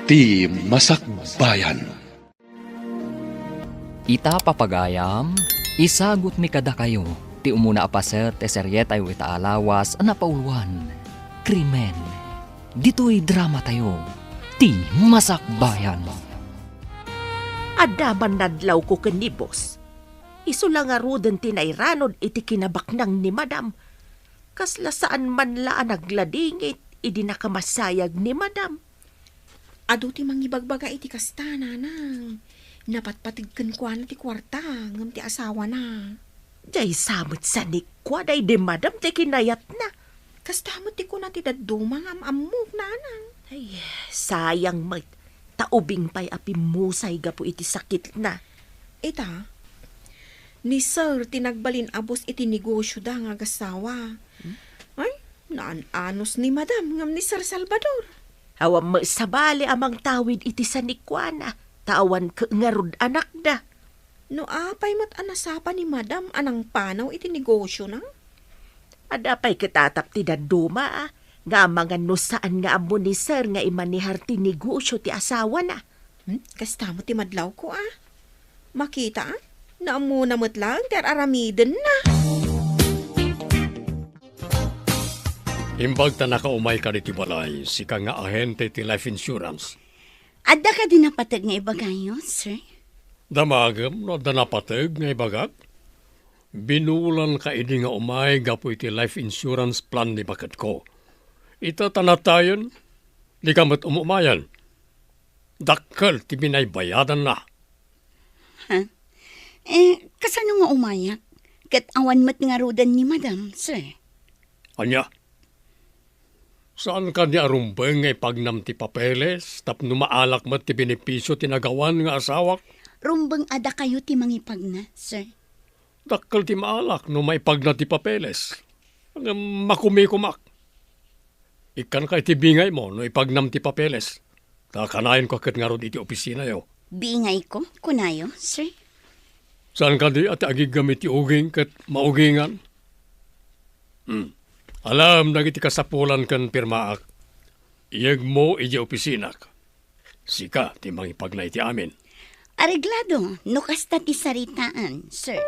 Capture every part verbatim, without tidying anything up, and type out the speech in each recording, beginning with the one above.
Ti Masakbayan. Ita, papagayam, isagutmi kadakayo ti umuna a paset ti serietayo ita a lawas a napauluan, Krimen. Ditoy dramatayo, Ti Masakbayan. Adda man nadlawko ken ni boss. Isu la ngaruden ti nairanod iti kinabaknang ni madam. Kasla saan man la a nagladingit idi nakamasayag ni madam. Adu ti mangibagbaga iti kasta, nanang. Napatpateg kenkuana ti kuarta ngem ti asawana. Diay sa met sanikua daydi madam ti kinayatna. Kasta met ti kuna ti dadduma nga am-ammok, nanang. Ay, sayang met. Ta ubing pay a pimmusay gapu iti sakitna. Ita, ni Sir ti nagbalin a boss iti negosioda nga agassawa. Hmm? Ay, naan-anos ni Madam ngem ni Sir Salvador. Awan met sabali a mangtawid iti sanikuana, ta awan ket ngarud anakda. No apay met a nasapa ni Madam a nangpanaw iti negosiona? Adda pay ket atap ti dadduma, a, nga amangan no saan nga ammo ni Sir nga imanehar ti negosio ti asawana. Hmm? Kasta met ti madlawko, a. Makita, a? Naammona met laeng ti ar-aramidenna. Imbag ta nakaumayka ditoy balay, sika nga ahente ti life insurance. Adda kadi napateg nga ibagayo, sir? Damagem no adda napateg nga ibagak. Binulanka idi nga umay gapu iti life insurance plan ni baketko. Ita ta natayen, dika met umumayen. Dakkel ti binaybayadanna. Ha? Eh, kasano nga umayak? Ket awan met ngaruden ni Madam, sir. Ania? Saan kadi a rumbeng nga ipagnam ti papeles tapno maalak met ti benepisio ti nagawan nga asawak? Rumbeng a dakayo ti mangipagna, sir. Dakkel ti maalak no maipagna ti papeles. Ngem makumikumak. Ikkanka iti bingaymo no ipagnam ti papeles. Ta kanayon ko ket ngarud iti opisinayo. Bingayko, kunayo, sir? Saan kadi a ti agiggam iti uging ket maugingan? Hmm. Alam dagiti kasapulan ken pirmaak. Iyegmo idiay opisinak. Sika ti mangipagna iti amin. Areglado, no kasta ti saritaan, sir.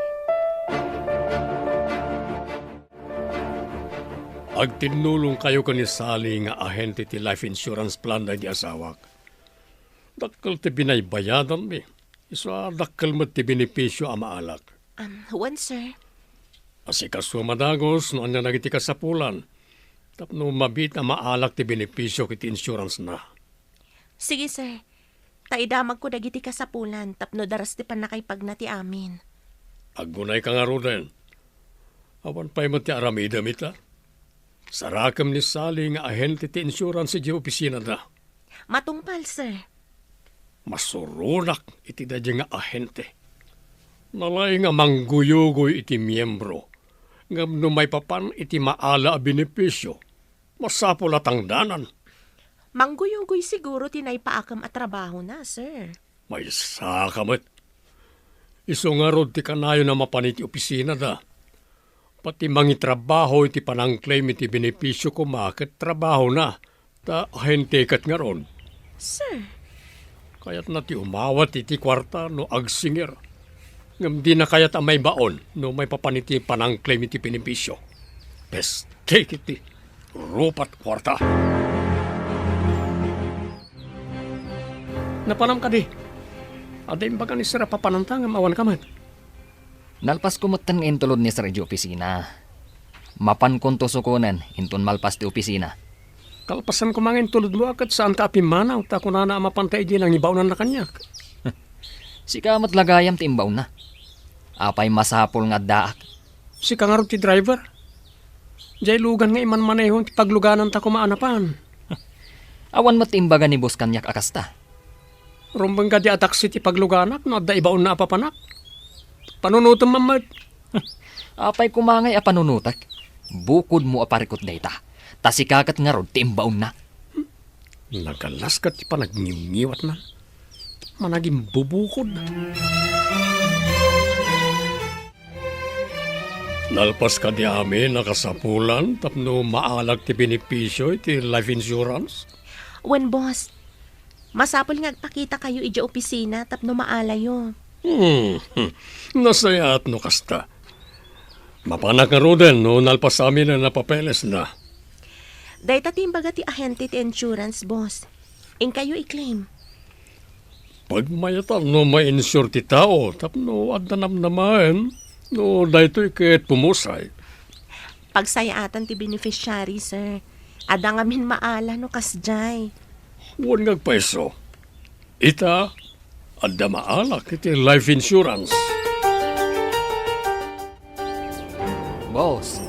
Agtinnulongkayo ken ni Sally nga ahente ti life insurance plan daydi asawak. Dakkel ti binaybayadanmi. Isu a dakkel met ti benepisio a maalak. Um, wen, sir. Asikaso a madagus no ania dagiti kasapulan tapno mabiit a maalak ti benepisio iti insurance-na. Sige, sir. Ta idamagko dagiti kasapulan tapno daras ti pannakaipagna ti amin. Aggunayka ngaruden. Awan pay met ti aramidem ita. Sarakem ni Sally nga ahente ti insurance idiay opisinada. Matungpal, sir. Masuronak iti daydiay nga ahente. Nalaing a mangguyugoy iti miembro, ngem no maipapan iti maala a benepisio, masapul a tangdanan. Mangguyugoy siguro ti naipaakem a trabahona, sir. Maysaka met. Isu ngarud ti kanayon a mapan iti opisinada. Pati mangitrabaho iti panang-claim iti benepisio koma ket trabahona, ta ahente ket ngarud. Sir. Kayatna ti umawat iti kuarta no agsingir. Ngem dina kayat a maibaon no maipapan iti panang-claim iti benepisio. Peste iti rupat kuarta. Napanam kadi? Adda imbaga ni Sir a papananta ngem awanka met. Nalpasko metten nga intulod ni Sir idiay opisina. Mapankonto sukonen inton malpas ti opisina. Kalpasan koma nga intulodmo a ket saanka a pimmanaw ta kunana a mapanta idiay nangibaonanna kaniak. Sika met la gayam ti imbaonna. Apay masapul nga addaak? Sika ngarud ti driver. Diay lugan nga imanmanehon ti paglugananta koma a napan. Awan met ti imbaga ni boss kaniak a kasta. Rumbeng kadi a taksi ti pagluganak no adda ibaonna a papanak. Panunotem man met. Apay koma ngay a panunotek? Bukodmo a parikut dayta. Ta sika ket ngarud ti imbaonna. Nagalas ket ti panagngimngiwatna. Managimbubukod. Nalpas kadi amin a kasapulan tapno maalak ti benepisio iti life insurance? Wen, boss. Masapul nga agpakitakayo idiay opisina tapno maalayo. Hmm, hmm. Nasayaat no kasta. Mapanak ngaruden no nalpasamin a napapelesna. Dayta ti imbaga ti ahente ti insurance, boss. Inkayo i-claim. Pagmayatan no ma-insure ti tao tapno adda namnamaen no daytoy ket pumusay. Pagsayaatan ti beneficiary, sir. Adda ngamin maala no kasdiay. Wen nga agpayso. Ita, adda maalak iti life insurance. Boss,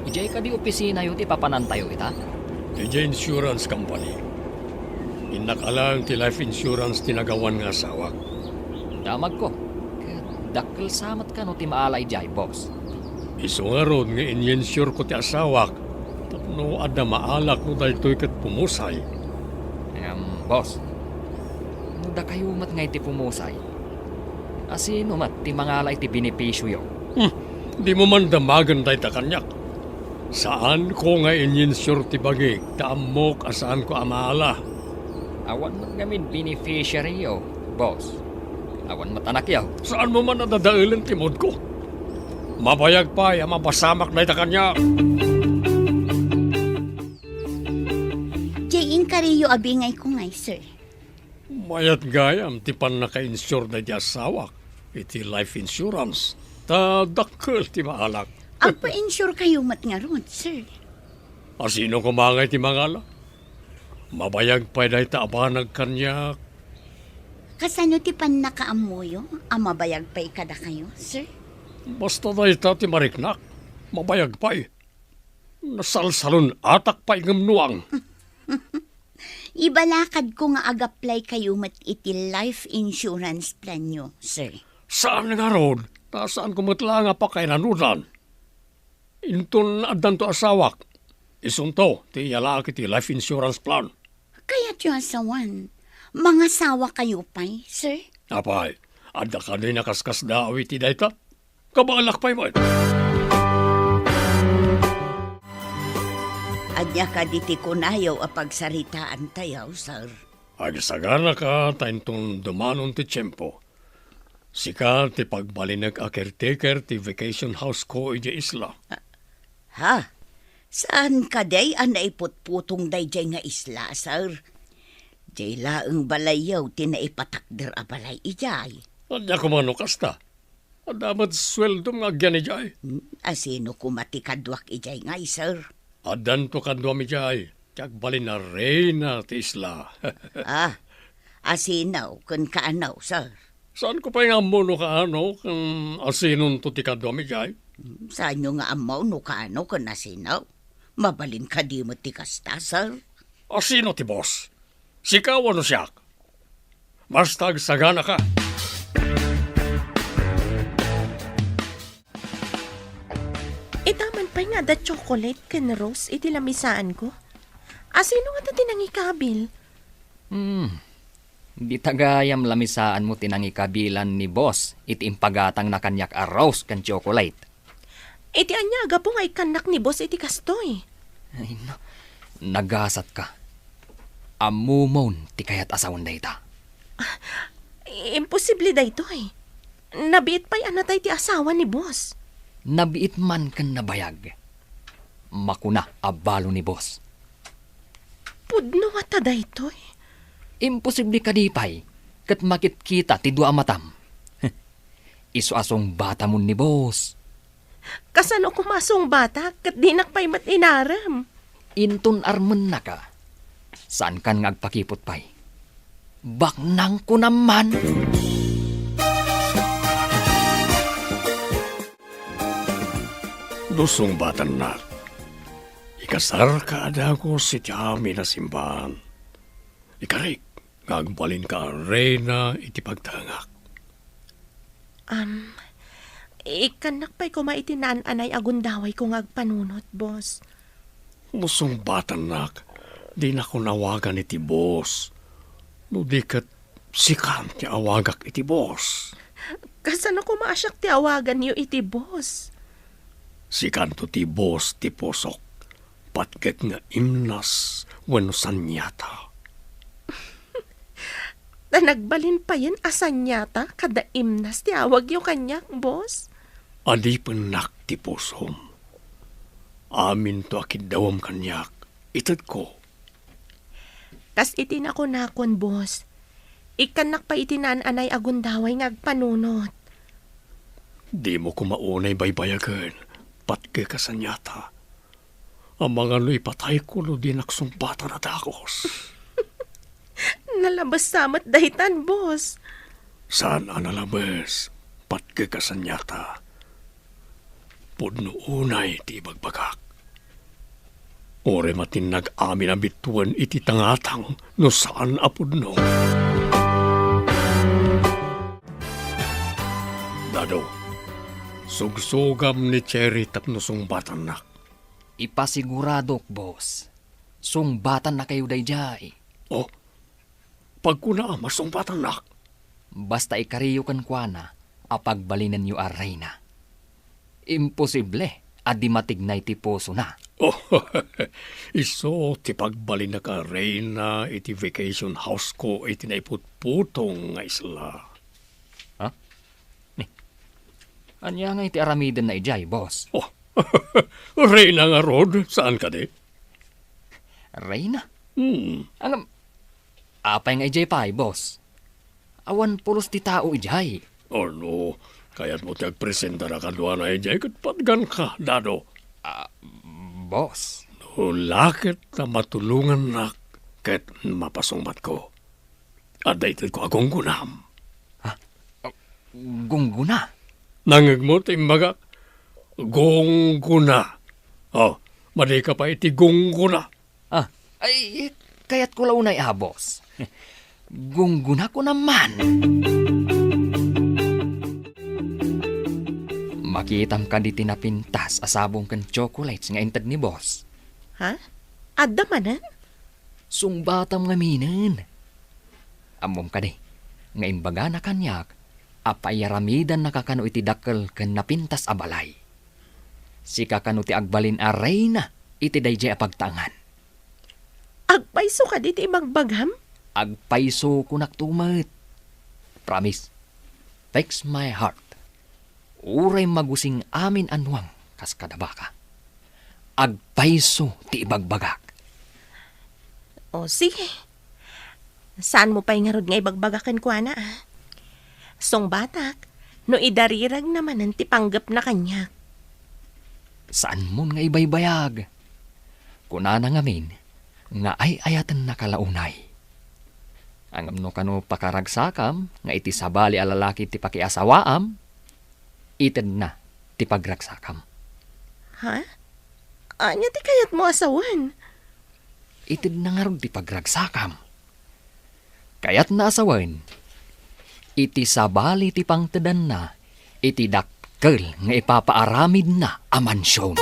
idiay kadi opisinayo ti papanantayo ita? Idiay insurance company. Innak a laeng ti life insurance ti nagawan nga asawak. Damagko. Ket dakkel sa met kano ti maala idiay, boss? Isu ngarud nga in-insure ko ti asawak tapno adda maalak no daytoy ket pumusay. Em, boss, no dakayo met ngay ti pumusay, asino met ti mangala iti benefisioyo? Hmm, dimo man damagen dayta kaniak. Saanko nga in-insure ti bagik, ta ammok a saanko a maala. Awan met ngamin beneficiaryo, boss. Awan met anakyo. Saanmo man a dadaelen ti moodko. Mabayag pay a mapasamak dayta kaniak. Jay, inkariyo a bingayko ngay, sir. Mayat gayam ti pannaka-insure daydi asawak iti life insurance, ta dakkel ti maalak. Agpa-insure kayo met ngarud, sir. Asino koma ngay ti mangala? Mabayag pay dayta a banag kaniak. Kasano ti pannakaammoyo a mabayag pay kadakayo, sir? Basta dayta ti mariknak, mabayag pay. Nasalsalun-atak pay ngem nuang. Ibalakadko nga agaplay kayo met iti life insurance planyo, sir. Saan ngarud, ta saanko met la nga pakainanudan. Inton addanto asawak, isunto ti iyalaak iti life insurance plan. Kayatyo a sawen, mangasawa kayo pay, sir? Apay, adda kadi nakaskasdaaw iti dayta? Kabaelak pay met. Ania kadi ti kunayo a pagsaritaantayo, sir? Agsaganaka ta inton dumanon ti tiempo. Sika ti pagbalinek a caretaker ti vacation house ko idiay isla. Ha? Saan kadi a naiputputong daydiay nga isla, sir? Diay laeng balayyo ti naipatakder a balay idiay. Ania koma no kasta? Adda met sueldom nga agyan idiay. Hmm, asino koma ti kaduak idiay ngay, sir? Addanto kaduam idiay, ti agbalin a reyna ti isla. Ah, asino ken kaano, sir? Saanko pay nga ammo no kaano ken asinonto ti kaduam idiay? Hmm, saanyo nga ammo no kaano ken asino? Mabalin kadi met ti kasta, sir? Asino ti boss? Sika wenno siak? Basta agsaganaka. Ita man pay nga adda chocolate ken rose iti lamisaanko. Asino ngata ti nangikabil? Hmm. Dita gayam lamisaanmo ti nangikabilan ni boss iti impagatangna kaniak a rose ken chocolate. Iti ania a gapu nga ikkannak ni boss iti kastoy? Ay, no. Nagasatka. Ammomon ti kayat a sawen dayta. Imposible daytoy. Nabiit pay a natay ti asawa ni boss. Nabiit man ken nabayag. Makuna a balo ni boss. Pudno ngata daytoy? Imposible kadi pay ket makitkita ti dua a matam? Isu a sungbatamon ni boss. Kasano koma a sungbatak ket dinak pay met inarem? Inton armennaka, saankan nga agpakiput pay. Baknangko naman. No sungbatannak, ikasarka a dagus iti amin a simbaan. Ikarik nga agbalinka a reyna iti pagtengak. Am, ikkannak pay koma iti naan-anay a gundawayko nga agpanunot, boss. No sungbatannak, dinakon awagan iti boss. No di ket, sikan ti awagak iti boss. Kasano koma a siak ti awaganyo iti boss? Sikanto ti boss ti pusok, patgek nga imnas wenno saniata. Ta nagbalin payen a saniata kada imnas ti awagyo kaniak, boss. Adipennak ti pusom. Aminto a kiddawem kaniak, itedko. Kas iti nakunakon, boss, ikkannak pay iti naan-anay a gundaway nga agpanunot. Dimo koma unay baybayagen, patgek a saniata. Amangan no ipatayko no dinak sungbatan a dakos. Nalabes sa met daytan, boss. Saan a nalabes, patgek a saniata. Pudno unay ti ibagbagak. Uray matinnag amin a bituen iti tangatang no saan a pudno. Dado, sugsugam ni Cherry tapno sungbatannak. Ipasiguradok, boss. Sungbatannakayo daydiay. Oh, pagkunaam a sungbatannak. Basta ikariyo kenkuana a pagbalinenyo a reyna. Imposible a di matignay ti pusona. Oh, isu ti pagbalinnak a reyna iti vacation house ko iti naiputputong nga isla. Ha? Ni, ania nga iti aramidenna idiay, boss? Oh, reyna ngarud, saan kadi? Reyna? Hmm. Ngem, apay nga idiay pay, boss? Awan pulos ti tao idiay. Ano, kayatmo ti agpresentara kaduana idiay ket patganka, Dado? Ah, boss. No la ket ta matulongannak ket mapasungbatko. Adda itedko a gunggunam. Ha? Ah, gungguna? Nangngegmo ti imbagak? Gungguna. Oh, madika pay iti gungguna. Ah, ay, kayatko la unay a, boss. Gunggunako naman. Makitam kadi ti napintas a sabong ken chocolates nga inted ni boss? Ha? Adda manen? Sungbatam ngaminen. Ammom kadi nga imbagana kaniak a paiyaramidanna kano iti dakkel ken napintas a balay. Sika kano ti agbalin a reyna iti daydiay a pagtaengan. Agpayso kadi ti ibagbagam? Agpayso, kunak to met. Promise. Fix my heart. Uray magusing amin a nuang kas kada baka. Agpayso ti ibagbagak. O, sige. Saanmo pay ngarud nga ibagbaga kenkuana, a? Sungbatak, no idariragna manen ti panggepna kaniak. Saanmon nga ibaybayag. Kunana ngamin nga ay-ayatennaka la unay. Ngem no kano pakaragsakam nga iti sabali a lalaki ti pakiasawaam, itedna ti pagragsakam. Ha? Ania ti kayatmo a sawen? Itedna ngarud ti pagragsakam. Kayatna a sawen, iti sabali ti pangtedanna iti dakkel nga ipapaaramidna a mansion.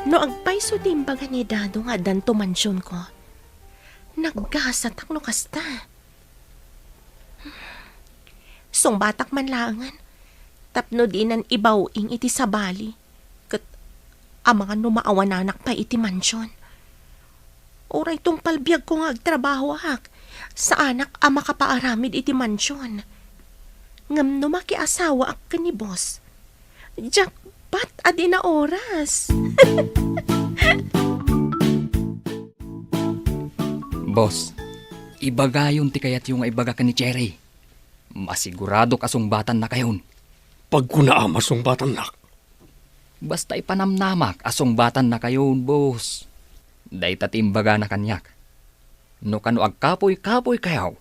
No agpayso ti imbaga ni Dado nga addanto mansionko, naggasatak no kasta. Sungbatak man laengen tapno dinan ibaw-ing iti sabali, ket amangan no maawananak pay iti mansion. Uray tungpal biagko nga agtrabahoak, saanak a makapaaramid iti mansion. Ngem no makiasawaak ken ni boss, jackpot a dina oras. Boss, ibagayon ti kayatyo nga ibaga ken ni Cherry. Masiguradok a sungbatannakayon. Pagkunaam a sungbatannak. Basta ipanamnamak a sungbatannakayon, boss. Dayta ti imbagana kaniak. No kano agkapuy-kapuykayo,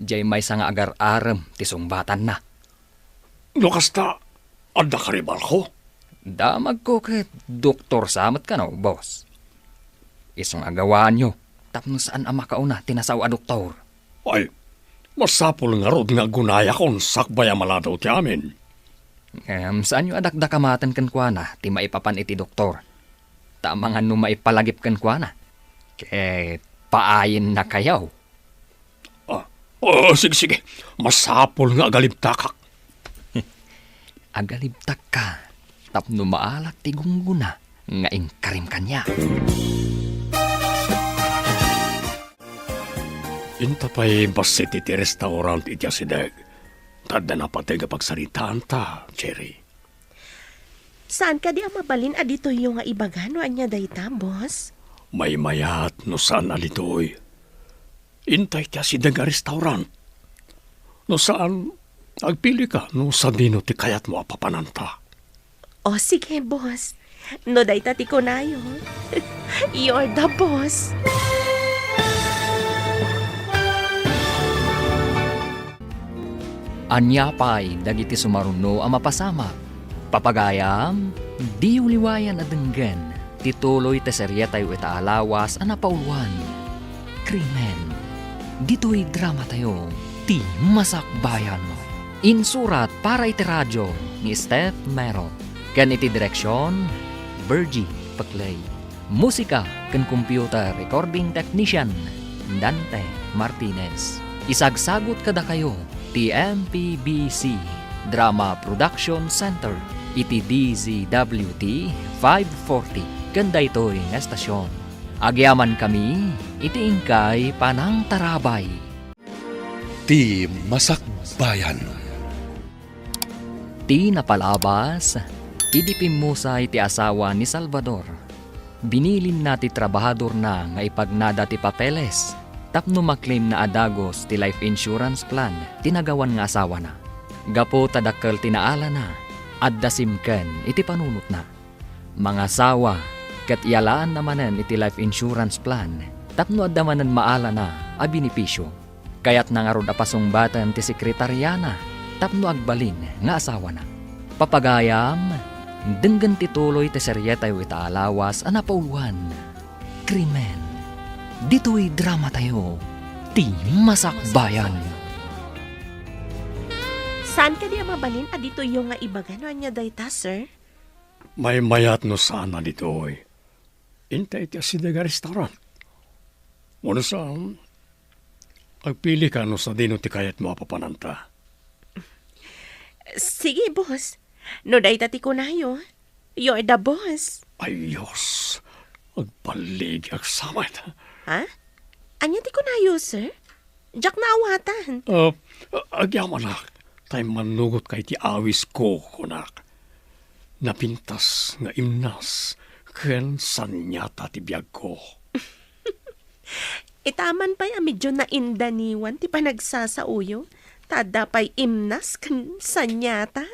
diay maysa nga agar-arem ti sungbatanna. No kasta, adda karibalko? Damagko ket doktor sa met kano, boss. Isu nga agawaanyo tapno saan a makauna ti nasao a doktor. Ay, masapul ngarud nga agunayakon sakbay a maladaw ti amin. Ngem saanyo a dakdakamaten kenkuana ti maipapan iti doktor. Ta amangan no maipalagip kenkuana, ket paayennakayo. Ah, oh, sige, sige. Masapul nga agalibtakak. Agalibtakka tapno maalak ti gunggona nga inkarim kaniak. Inta pay bassit iti restaurant iti asideg. Ta adda napateg a pagsaritaanta, Cherry. Saan kadi a mabalin a ditoyyo nga ibaga no ania dayta, boss? Maymayat no saan a ditoy. Inta iti asideg a restaurant. No saan, agpilika no sadino ti kayatmo a papananta. O, sige, boss. No dayta ti kunayo, you're the boss. Ania pay dagiti sumaruno a mapasamak? Papagayam, diyo liwayan a denggen ti tuloy ti serietayo ita a lawas a napauloan, Krimen. Ditoy dramatayo, Ti Masakbayan. Insurat para iti radio ni Steph Mero, ken iti direksion, Virgie Peclay. Musika ken computer recording technician, Dante Martinez. Isagsagut kadakayo ti M P B C Drama Production Center iti D Z W T five forty ken daytoy nga estasion. Agyamankami iti inkay panangtarabay. Ti Masakbayan. Ti napalabas, idi pimmusay ti asawa ni Salvador, binilinna ti trabahadorna nga ipagnada ti papeles tapno ma-claim-na a dagus ti life insurance plan ti nagawan nga asawana. Gapu ta dakkel ti naalana, adda simken iti panunotna. Mangasawa ket iyalaanna manen iti life insurance plan tapno adda manen maalana a benepisio. Kayatna ngarud a pasungbaten ti sekretariana tapno agbalin nga asawana. Papagayam, denggen ti tuloy ti serietayo ita a lawas a napauloan, Krimen. Ditoy dramatayo, Ti Masakbayan. Saan kadi a mabalin a ditoyyo nga ibaga no ania dayta, sir? Maymayat no saan a ditoy. Inta iti asideg a restaurant. Wenno saan, agpilika no sadino ti kayatmo a papananta. Sige, boss. No dayta ti kunayo, you're the boss. Ay, Diyos. Agbaligi, agsamet. Ha? Ania ti kunayo, sir? Diak naawatan. Ah, agyamanak, ta immannugotka iti awisko, kunak. Napintas nga imnas ken saniata ti biagko. Itaman pay a medyo naindaniwan ti panagsasaoyo, ta adda pay imnas ken saniata.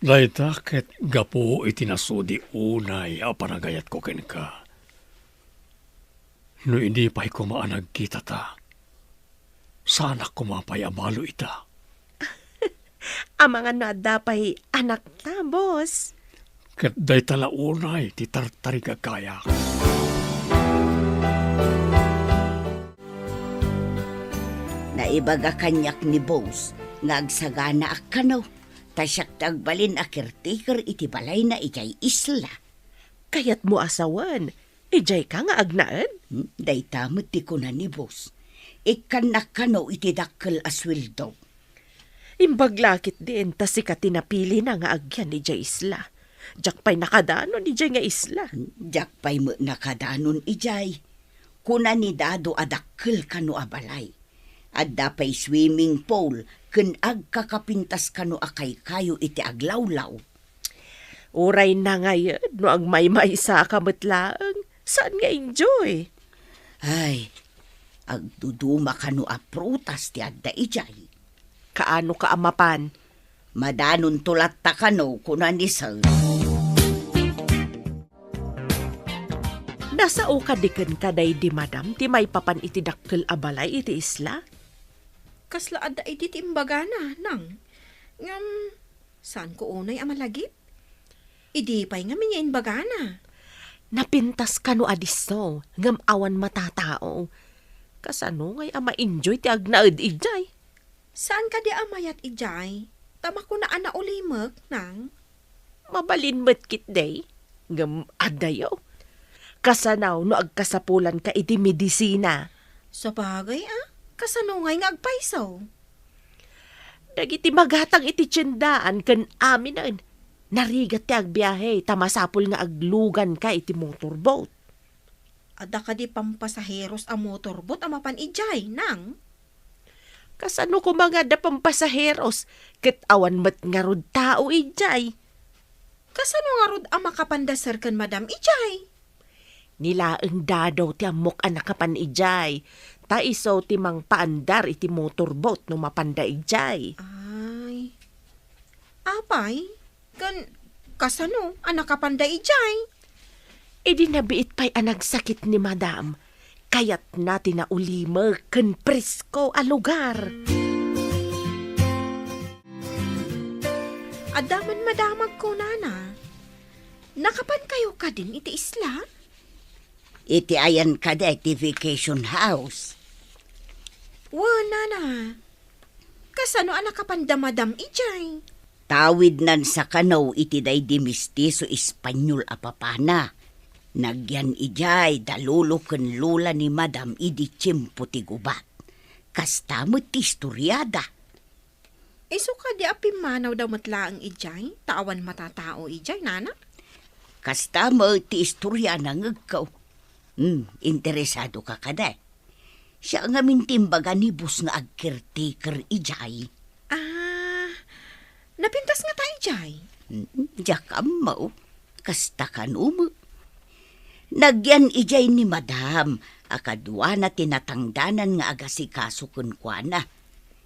Dayta ket gapu iti nasudi unay a panagayatko kenka. No idi pay koma a nagkitata, saanak koma pay a balo ita. Amangan no adda pay anakta, boss. Ket dayta la unay ti tartarigagayak. Naibaga kaniak ni boss nga agsaganaak kano, ta siak ti agbalin a caretaker iti balayna idiay isla. Kayatmo a sawen, idiayka nga agnaed? Hmm, dayta met ti kuna ni boss. Ikkannak kano iti dakkel a sueldo. Imbag la ketdin ta sika ti napilina nga agyan idiay isla. Diak pay nakadanon idiay nga isla. Hmm, diak pay met nakadanon idiay. Kuna ni Dado a dakkel kano a balay. Adda pay swimming pool ken agkakapintas kano a kaykayo iti aglawlaw. Uray nangayed no agmaymaysaka met laeng, saan nga enjoy? Ay, agduduma kano a prutas ti adda idiay. Kaano ka a mapan? Madanonto latta kano, kuna ni Sir. Nasao kadi kenka daydi madam ti maipapan iti dakkel a balay iti isla? Kasla adda idi ti imbagana, nang. Ngem, saanko unay a malagip? Idi pay ngamin nga imbagana. Napintas kano a disso, ngem awan matatao. Kasano ngay a ma-enjoy ti agnaed idiay? Saan kadi a mayat idiay? Ta makuna a naulimek, nang. Mabalin met ketdi, ngem addayo. Kasano no agkasapulanka iti medisina? Sabagay a, kasano ngay nga agpayso? Dagiti magatang iti tiendaan ken aminen, narigat ti agbiahe ta masapul nga agluganka iti motorboat. Adda kadi pampasaheros a motorboat a mapan idiay, nang? Kasano koma nga adda pampasaheros ket awan met ngarud tao idiay? Kasano ngarud a makapanda sir ken madam idiay? Ni laeng Dado ti ammok a nakapan idiay, ta isu ti mangpaandar iti motorboat no mapanda idiay. Ay. Apay, ken kasano a nakapanda idiay? Idi nabiit pay a nagsakit ni madam, kayatna ti naulimek ken presko a lugar. Adda man madamagko, nana. Nakapankayo kadin iti isla? Iti ayan kadi ti vacation house? Wen, nana. Kasano a nakapanda madam idiay? Tawidnan sa kano iti daydi mestizo Espanyol a papana. Nagyan idiay da lolo ken lola ni madam idi tiempo ti gubat. Kasta met ti istoriada. Isu kadi a pimmanawda met laeng idiay, ta awan matatao idiay, nana? Kasta met ti istoria, nangngegko. Hmm, interesado ka kadi? Siya ngamin ti imbaga ni boss nga agcaretaker idiay. Ah, napintas ngata idiay? Hmm, diak ammo. Kasta kano met. Nagyan idiay ni madam a kaduana ti natangdanan nga agasikaso kenkuana.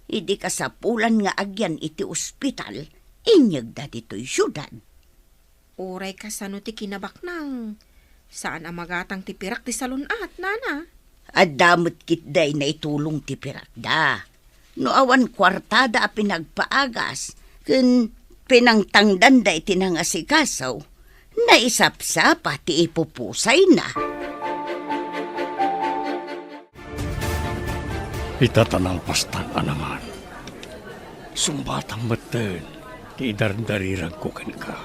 Idi kasapulan nga agyan iti ospital, inyegda ditoy siudad. Uray kasano ti kinabaknang, saan a magatang ti pirak ti salun-at, nana. Adda met ketdi naitulong ti pirakda. No awan kuartada a pinagpaagas, ken pinangtangdanda iti nangasikaso, naisapsapa ti ipupusayna. Ita ta nalpastan a naman. Sungbatam metten ti idardariragko kenka.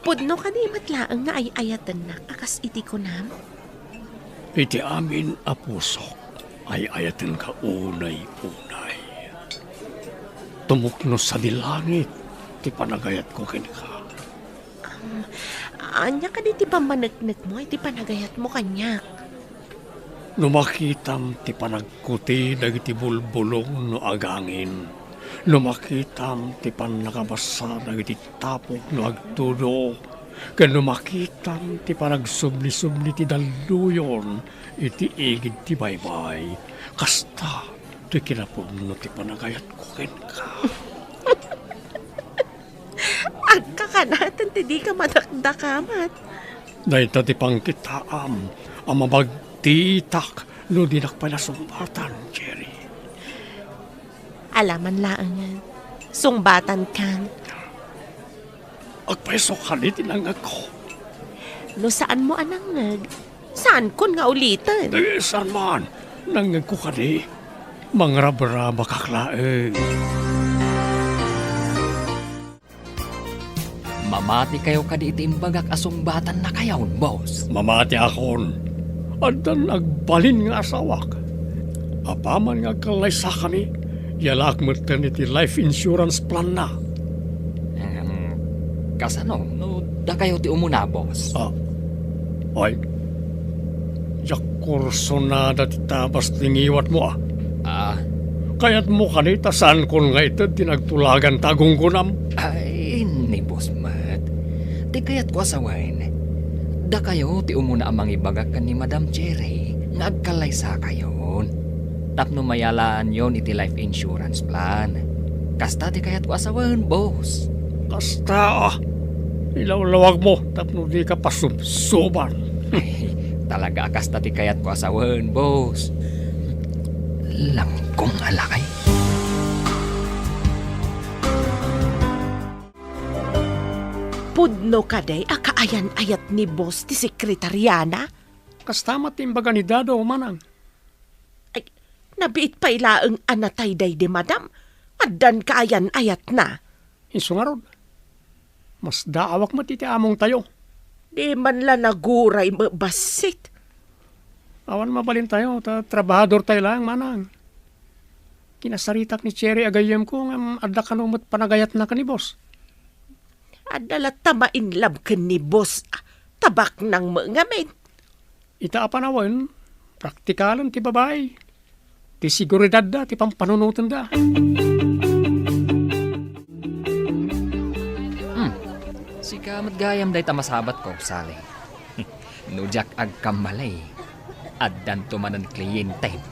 Pudno kadi met laeng nga ay-ayatennak a kas iti kunam? Iti amin a pusok, ay-ayatenka unay-unay. Tumukno sadi langit ti panagayatko kenka. Um, ania kadi ti pammaneknekmo iti panagayatmo kaniak? No makitam ti panagkuti dagiti bulbulong no agangin, no makitam ti pannakabasa dagiti tapok no agtudo, ken no makitam ti panagsubli-subli ti dalluyon iti igid ti baybay, kasta toy kinapudno ti panagayatko kenka. Agkakanaten ti dika madakdakamat. Dayta ti pangkitaam a mabagtitak no dinak pay nasungbatan, Cherry. Alaman laengen, sungbatankan. Agpayso kadi ti nangngegko. No saanmo a nangngeg, saankon nga uliten. Eh, saan man? Nangngegko kadi. Mangrabrabakak laeng. Mamatikayo kadi iti imbagak a sungbatannakayon, boss? Mamatiakon. Addan agbalin nga asawak. Apaman nga agkallaysakami, yalaak metten iti life insurance plan-na. Em, kasano no dakayo ti umuna, boss? Ah, ay, diak kursonada ti tabas ti ngiwatmo, a. Ah. Kayatmo kadi ta saankon nga ited ti nagtulagan ta agunggonam? Ay, ni boss met. Ti kayatko a sawen, dakayo ti umuna a mangibaga ken ni Madam Cherry nga agkallaysakayon tapno mayalaanyon iti life insurance plan. Kasta ti kayatko a sawen, boss. Kasta, a. Ilawlawagmo tapno dika pasubsoban. Ay, talaga a kasta ti kayatko a sawen, boss. Langkong a lakay. Pudno kadi a kaayan-ayat ni boss ti sekretariana? Kasta met ti imbaga ni Dado, manang. Ay, nabiit pay laeng a natay daydi madam. Addan kaayan-ayatna. Isu ngarud, masdaawak met iti amongtayo. Di man la naguray met bassit. Awan mabalintayo, ta trabahadortayo laeng, manang. Kinasaritak ni Cherry a gayyemko, ngem adda kano met panagayatna ken ni boss. Adda latta ma-in love ken ni boss, a, ta baknang met ngamin. Ita a panawen, praktikalen ti babai. ti seguridadda ti pampanunotenda. Hmm. Sika met gayam dayta masabatko, Sally. No diak agkamali, addanto manen kliyentem.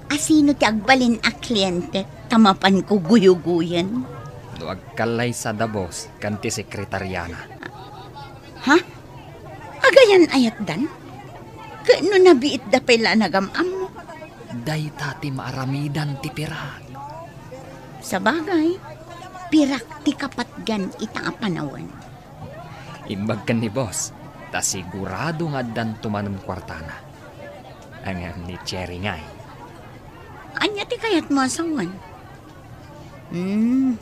A, sino ti agbalin a kliyente ta mapanko guyugoyen? No agkallaysada, boss, ken ti sekretariana. Ha? Agayan a yatdan? Ket no nabiitda pay la a nagam-ammo? Dayta ti maaramidan ti pirak. Sabagay, pirak ti kapatgan ita a panawen. Imbag ken ni boss, ta sigurado nga addanto manen kuartana. Ngem ni Cherry ngay? Ania ti kayatmo a sawen? Hmm.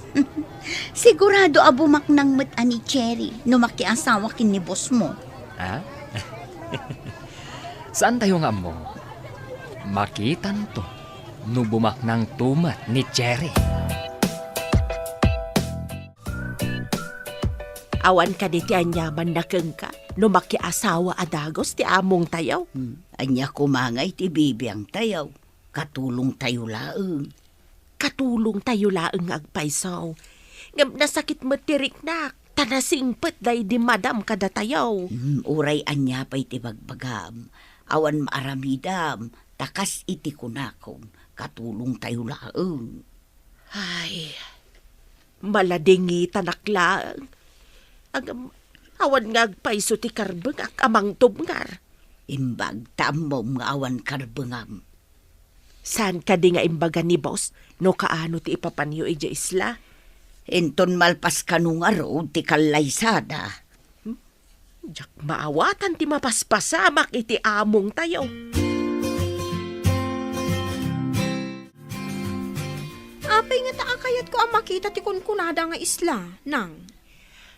Sigurado a bumaknang met a ni Cherry no makiasawa ken ni boss mo. Ha? Saantayo nga ammo? Makitanto no bumaknangto met ni Cherry. Awan kadi ti aniamanna kenka no makiasawa a dagus ti amongtayo? Hmm. Ania koma ngay ti bibiangtayo? Katulongtayo laeng. Katulongtayo laeng nga agpayso. Ngem nasakit met ti riknak, ta nasingpet daydi madam kadatayo. Hmm, uray ania pay ti bagbagam, awan maaramidam, ta kas iti kunakon, katulongtayo laeng. Ay, maladingitanak laeng. Agam, awan nga agpayso ti karbengak a mangtubngar. Imbag ta ammom nga awan karbengam. Saan kadi nga imbaga ni boss no kaano ti ipapanyo idiay isla? Inton malpas kano ngarud ti kallaysada. Hmm? Diak maawatan ti mapaspasamak iti amongtayo. Apay ngata a kayatko a makita ti kunkunada nga isla, nang?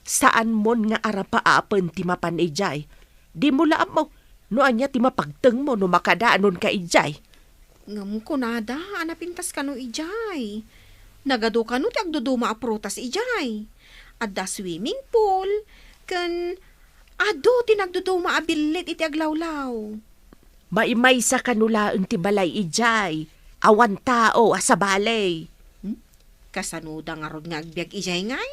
Saanmon nga arapaapen ti mapan idiay. Dimo la ammo no ania ti mapagtengmo no makadanonka idiay. Ngem kunada a napintas kano idiay. Nagadu kano ti agduduma a prutas idiay. Adda swimming pool, ken adu ti nagduduma a billit iti aglawlaw. Maimaysa kano laeng ti balay idiay. Awan tao a sabali. Hmm? Kasanoda ngarud nga agbiag idiay ngay?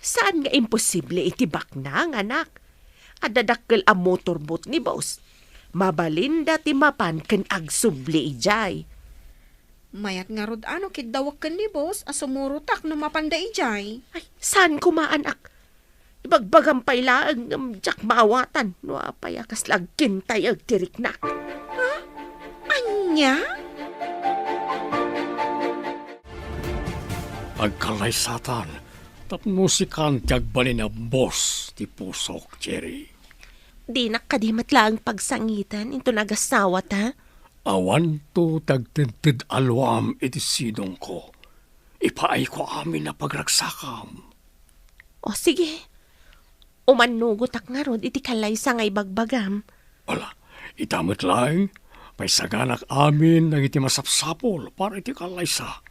Saan nga imposible iti baknang, anak. Adda dakkel a motorboat ni boss. Mabalinda ti mapan ken agsubli idiay. Mayat ngarud a no kiddawek ken ni boss a sumurotak no mapanda idiay. Ay, saan koma, anak? Ibagbagam pay laeng ngem diak maawatan no apay a kasla agkintayeg ti riknak. Ha? Ania? Agkallaysatan tapno sikan ti agbalin a boss ti pusok, Cherry. Dinak kadi met laeng pagsangiten inton agasawata? Awanto ti agtedted a luam iti sidongko. Ipaayko amin a pagragsakam. O, sige. Umannugotak ngarud iti kallaysa nga ibagbagam. Ala, ita met laeng, paysaganak amin dagiti masapsapul para iti kallaysa.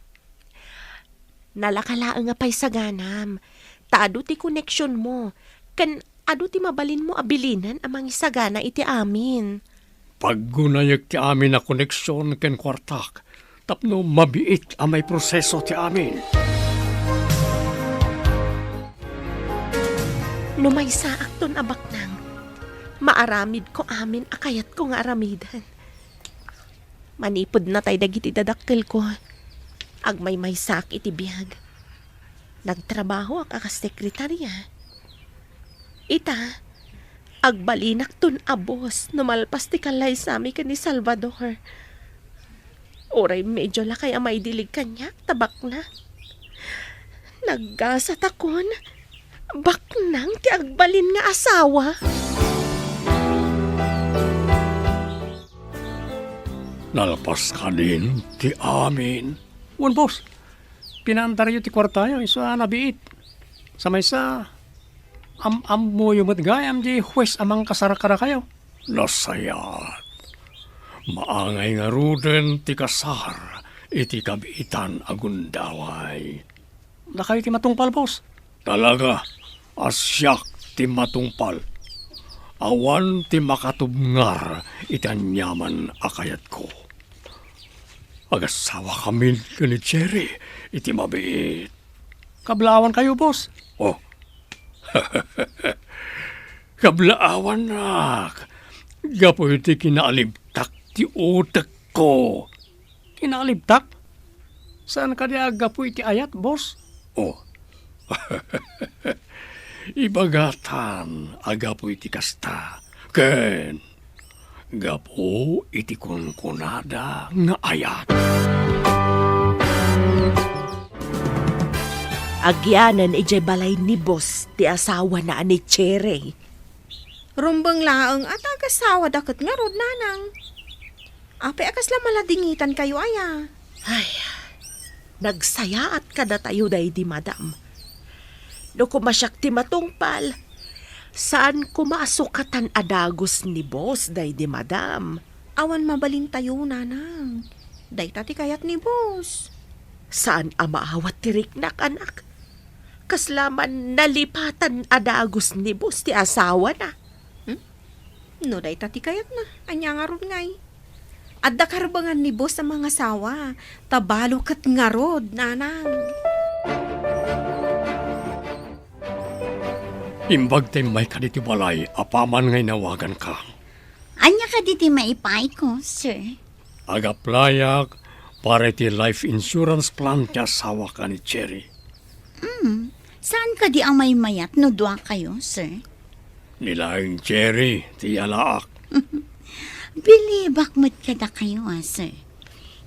Nalaka laeng a paysaganam, ta adu ti koneksionmo, ken adu ti mabalinmo a bilinen a mangisagana iti amin. Paggunayek ti amin a koneksion ken kuartak tapno mabiit a maiproseso ti amin. No maysaakton a baknang, maaramidko amin a kayatko nga aramiden. Manipud natay dagiti dadakkelko, agmaymaysaak iti biag. Nagtrabahoak a kas sekretarya. Ita, agbalinakton a boss no malpas ti kallaysami ken ni Salvador. Uray medyo lakay a maidilig kaniak ta baknang. Naggasatakon, baknang ti agbalin nga asawa. Nalpas kadin ti amin. Wen, boss, pinaandaryo ti kuartayo isu a nabiit. Sa maysa, am-ammoyo met gayam di huwes a mangkasar kadakayo. Nasayaat. Maangay ngaruden ti kasar iti kabiitan a gundaway. Dakayo ti matungpal, boss. Talaga a siak ti matungpal. Awan ti makatubngar iti aniaman a kayatko. Agasawakamin ken ni Cherry iti mabiit. Kablaawankayo, boss? Oh. Kablaawannak. Gapu iti kinaalibtak ti utekko. Kinaalibtak? Saan kadi a gapu iti ayat, boss? Oh. Ibagatan a gapu iti kasta. Ken gapu iti kunkunada nga ayat. Agyanan idiay balay ni boss ti asawana a ni Cherry. Rumbeng laeng a ta agasawada ket ngarud, nanang. Apay a kasla maladingitankayo aya? Ay, nagsayaat kadatayo daydi madam. No koma siak ti matungpal, saan koma a sukatan a dagus ni boss daydi madam. Awan mabalintayo, nanang. Dayta ti kayat ni boss. Saan a maawat ti riknak, anak. Kasla man nalipatan a dagus ni boss ti asawana. Hmm? No dayta ti kayatna, ania ngarud ngay? Adda karbengan ni boss a mangasawa, ta balo ket ngarud, nanang. Imbag ta immayka ditoy balay, apaman nga inawaganka. Ania kadi ti maipaayko, sir? Ag-applyak para iti life insurance plan ti asawak a ni Cherry. Hmm, saan kadi a maymayat no duakayo, sir? Ni laeng Cherry ti iyalaak. Bilibak met kadakayo, a, sir.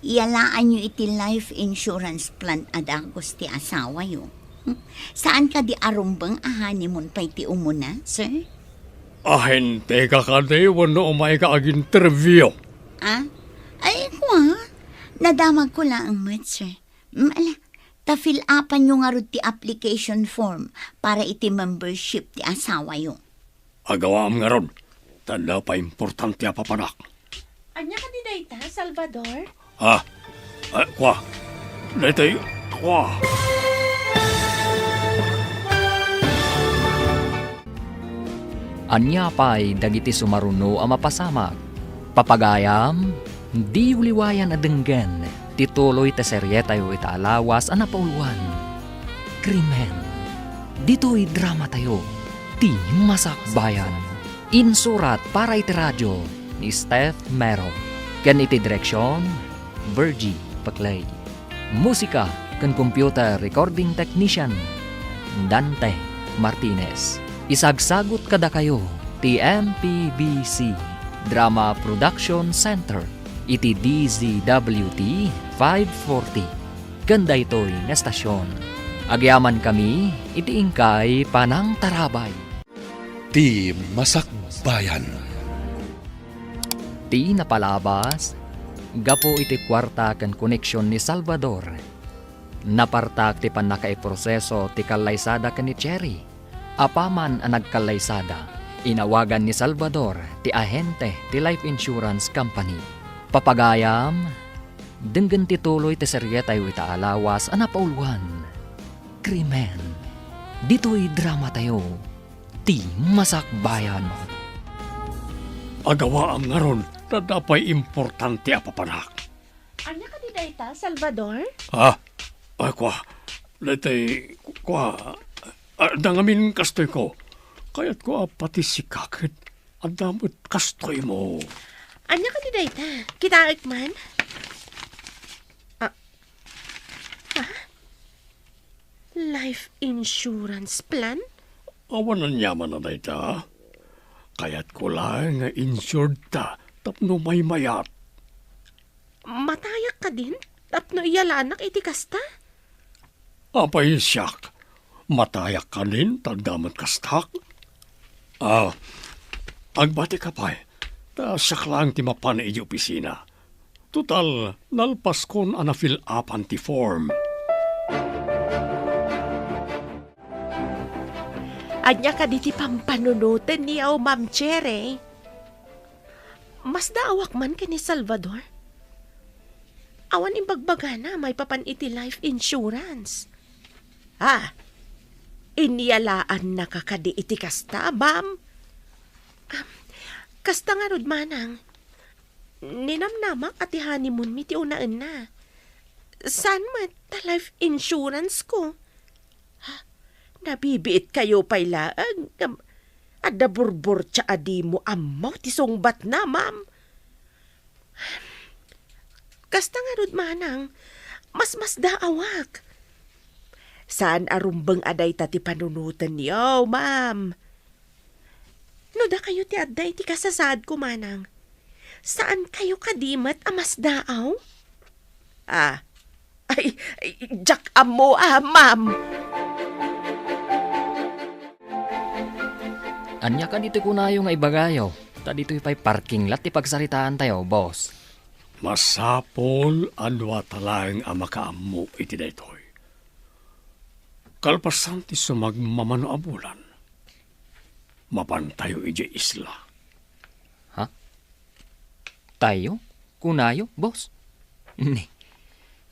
Iyalaanyo iti life insurance plan a dagus ti asawayo. Saan kadi a rumbeng a honeymoon pay ti umuna, sir? Ahente ka kadi wenno umayka ag-interview? Ah? Ay, kua, nadamagko laeng met, sir. Mm, ala, ta fill-upanyo ngarud ti application form para iti membership ti asawayo. Agawaam ngarud, ta adda pay importante a papanak. Ania kadi dayta, Salvador? Ah, ah, kua. Daytoy, kua. Ania pay dagiti sumaruno a mapasamak? Papagayam, diyo liwayan a denggen ti tuloy ti serietayo ita a lawas a napauluan, Krimen. Ditoy dramatayo, ti Masakbayan. Insurat para iti radio ni Steph Mero, ken iti direksion, Virgie Paclay. Musika ken computer recording technician, Dante Martinez. Isagsagut kadakayo ti M P B C Drama Production Center iti D Z W T five forty. Ken daytoy nga estasion, agyamankami iti inkay panangtarabay. Ti Masakbayan. Ti napalabas, gapu iti kuarta ken koneksion ni Salvador, napartak ti pannakaiproseso ti kallaysada ken ni Cherry. Apaman a nagkallaysada, inawagan ni Salvador ti ahente ti life insurance company. Papagayam, denggen ti tuloy ti serietayo ita a lawas a napauluan, Krimen. Ditoy dramatayo, ti Masakbayan. Agawaam ngarud, ta adda pay importante a papanak. Ania kadi dayta, Salvador? Ah, ay, kua. Daytoy, kua. Ah, dangamin kastoyko. Kayatko a pati sika ket adda met kastoymo. Ania kadi dayta? Kitaek man? Ah, ah? Life insurance plan? Awan aniaman a dayta. Kayatko laeng nga insured ta tapno maymayat. Matayak kadin tapno iyalaannak iti kasta? Apay siak, matayak kadin ta adda met kastak? Ah, agbatika pay, ta siak laeng ti mapan idiay opisina. Total, nalpaskon a na-fill-upan ti form. Ania kadi ti pampanunotenyo, Ma'am Cherry? Masdaawak man ken ni Salvador. Awan imbagbagana maipapan iti life insurance. Ah, inyalaannaka kadi iti kasta, ma'am? Ah, kasta ngarud, manang. Ninamnamak a ti honeymoon mi ti unaenna. Saan met ta life insurance ko? Ha? Nabibiit kayo pay laeng ngem adda burburtia a dimo ammo ti sungbatna, ma'am. Kasta ngarud, manang, masmasdaawak. Saan a rumbeng a dayta ti panunotenyo, ma'am. No dakayo ti adda iti kasasaadko, manang, saan kayo kadi met a masdaaw? Ah, ay, ay, diak ammo, ah, ma'am. Ania kadi ti kunayo nga ibagayo? Ta ditoy pay parking lot ti pagsaritaantayo, boss. Masapul a duata laeng a makaammo iti daytoy. Kalpasan ti sumagmamano a bulan, mapantayo idiay isla. Ha? Tayo? Kunayo, boss? Ni,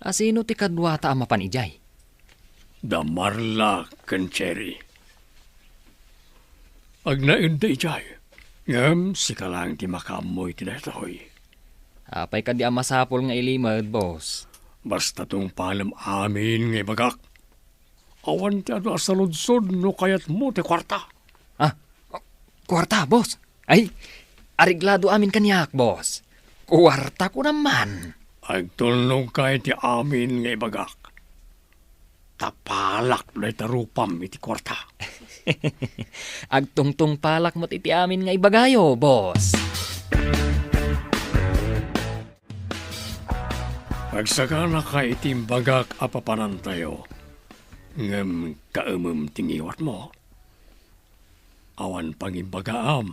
asino ti kaduata a mapan idiay? Da Marla ken Cherry. Agnaedda idiay, ngem sika laeng ti makaammo iti daytoy. Apay kadi a masapul nga ilimed, boss? Basta tungpalem amin nga ibagak. Awan ti adu a saludsod no kayatmo ti kuarta. Ah, kuarta, boss? Ay, areglado amin kaniak, boss. Kuarta ko naman. Agtulnogka iti amin nga ibagak. Ta palak dayta rupam iti kuarta. Agtungtungpalak met iti amin nga ibagayo, boss. Agsaganaka iti imbagak a papanantayo, ngem kaemem ti ngiwatmo. Awan pangimbagaam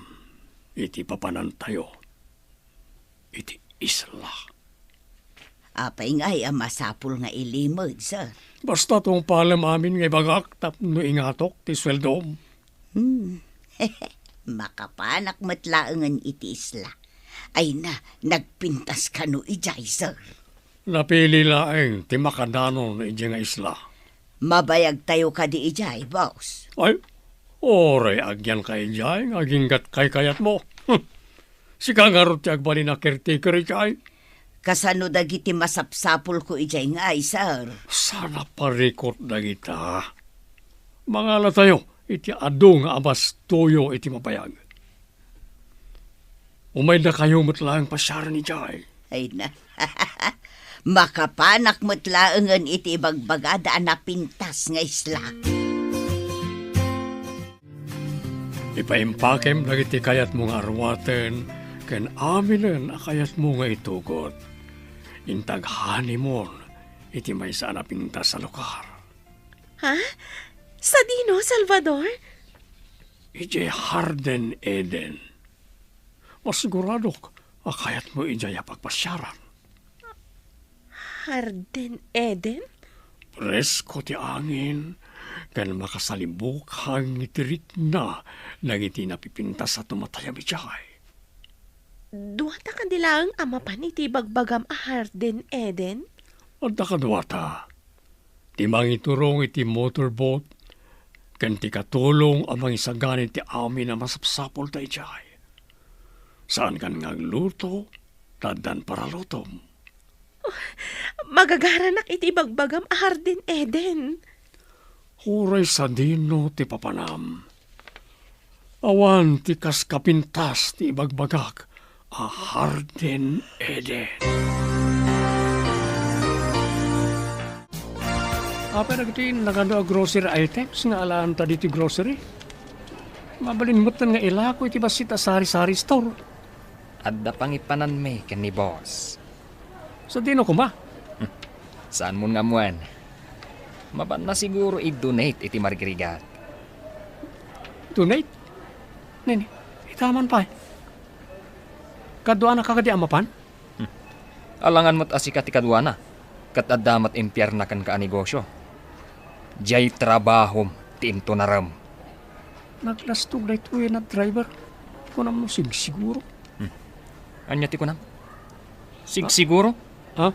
iti papanantayo iti isla. Apay ngay a masapul nga ilimed, sir? Basta tungpalem amin nga ibagak tapno ingatok ti sueldom. Hmm. Makapanak met laengen iti isla. Ay na, nagpintas kano idiay, sir? Napili laeng ti makadanon idiay nga isla. Mabayagtayo kadi idiay, boss? Ay, uray agyanka idiay nga aginggat kaykayatmo. Sika ngarud ti agbalin a caretaker idiay. Kasano dagiti masapsapulko idiay ngay, sir? Saan a parikut dagita. Mangalatayo iti adu nga abastoyo iti mabayag. Umaydakayo met laeng pasiaren idiay. Ay na. Makapanak met laengen iti ibagbagada a napintas nga isla. Ipaimpakem dagiti kayatmo nga aruaten ken aminen a kayatmo nga itugot. Inta ag-honeymoon iti maysa a napintas a lugar. Ha? Sadino, Salvador? Idiay Garden Eden. Masiguradok a kayatmo idiay a pagpasiaran. Garden Eden? Presko ti angin, ken makasalibukang iti rikna dagiti napipintas a tumatayab idiay. Duata kadi laeng a mapan iti ibagbagam a Garden Eden? Adda kaduata. Ti mangiturong iti motorboat, ken ti katulong a mangisagana iti amin a masapsapulta idiay. Saankan nga agluto, ta addan paralutom. Magagaranak iti ibagbagam a Garden Eden. Uray sadino ti papanam. Awan ti kas kapintas ti ibagbagak a Garden Eden. Apay dagiti nagadu a grocery items nga alaanta ditoy grocery? Mabalin metten nga ilako iti bassit a sari-sari store. Adda pangipananmi ken ni boss. Sadino koma? Saanmon nga ammoen? Mapanna siguro i-donate iti marigrigat. Donate? Nini, itaman pay. Kaduana ka kadi a mapan? Alangan met a sika ti kaduana, ket adda met impierna kenka a negosio. Diay trabahom ti intunarem. Naglastog daytoy a driver. Kunam no sigsiguro. Hmm. Ania ti kunam? Sigsiguro? Ha?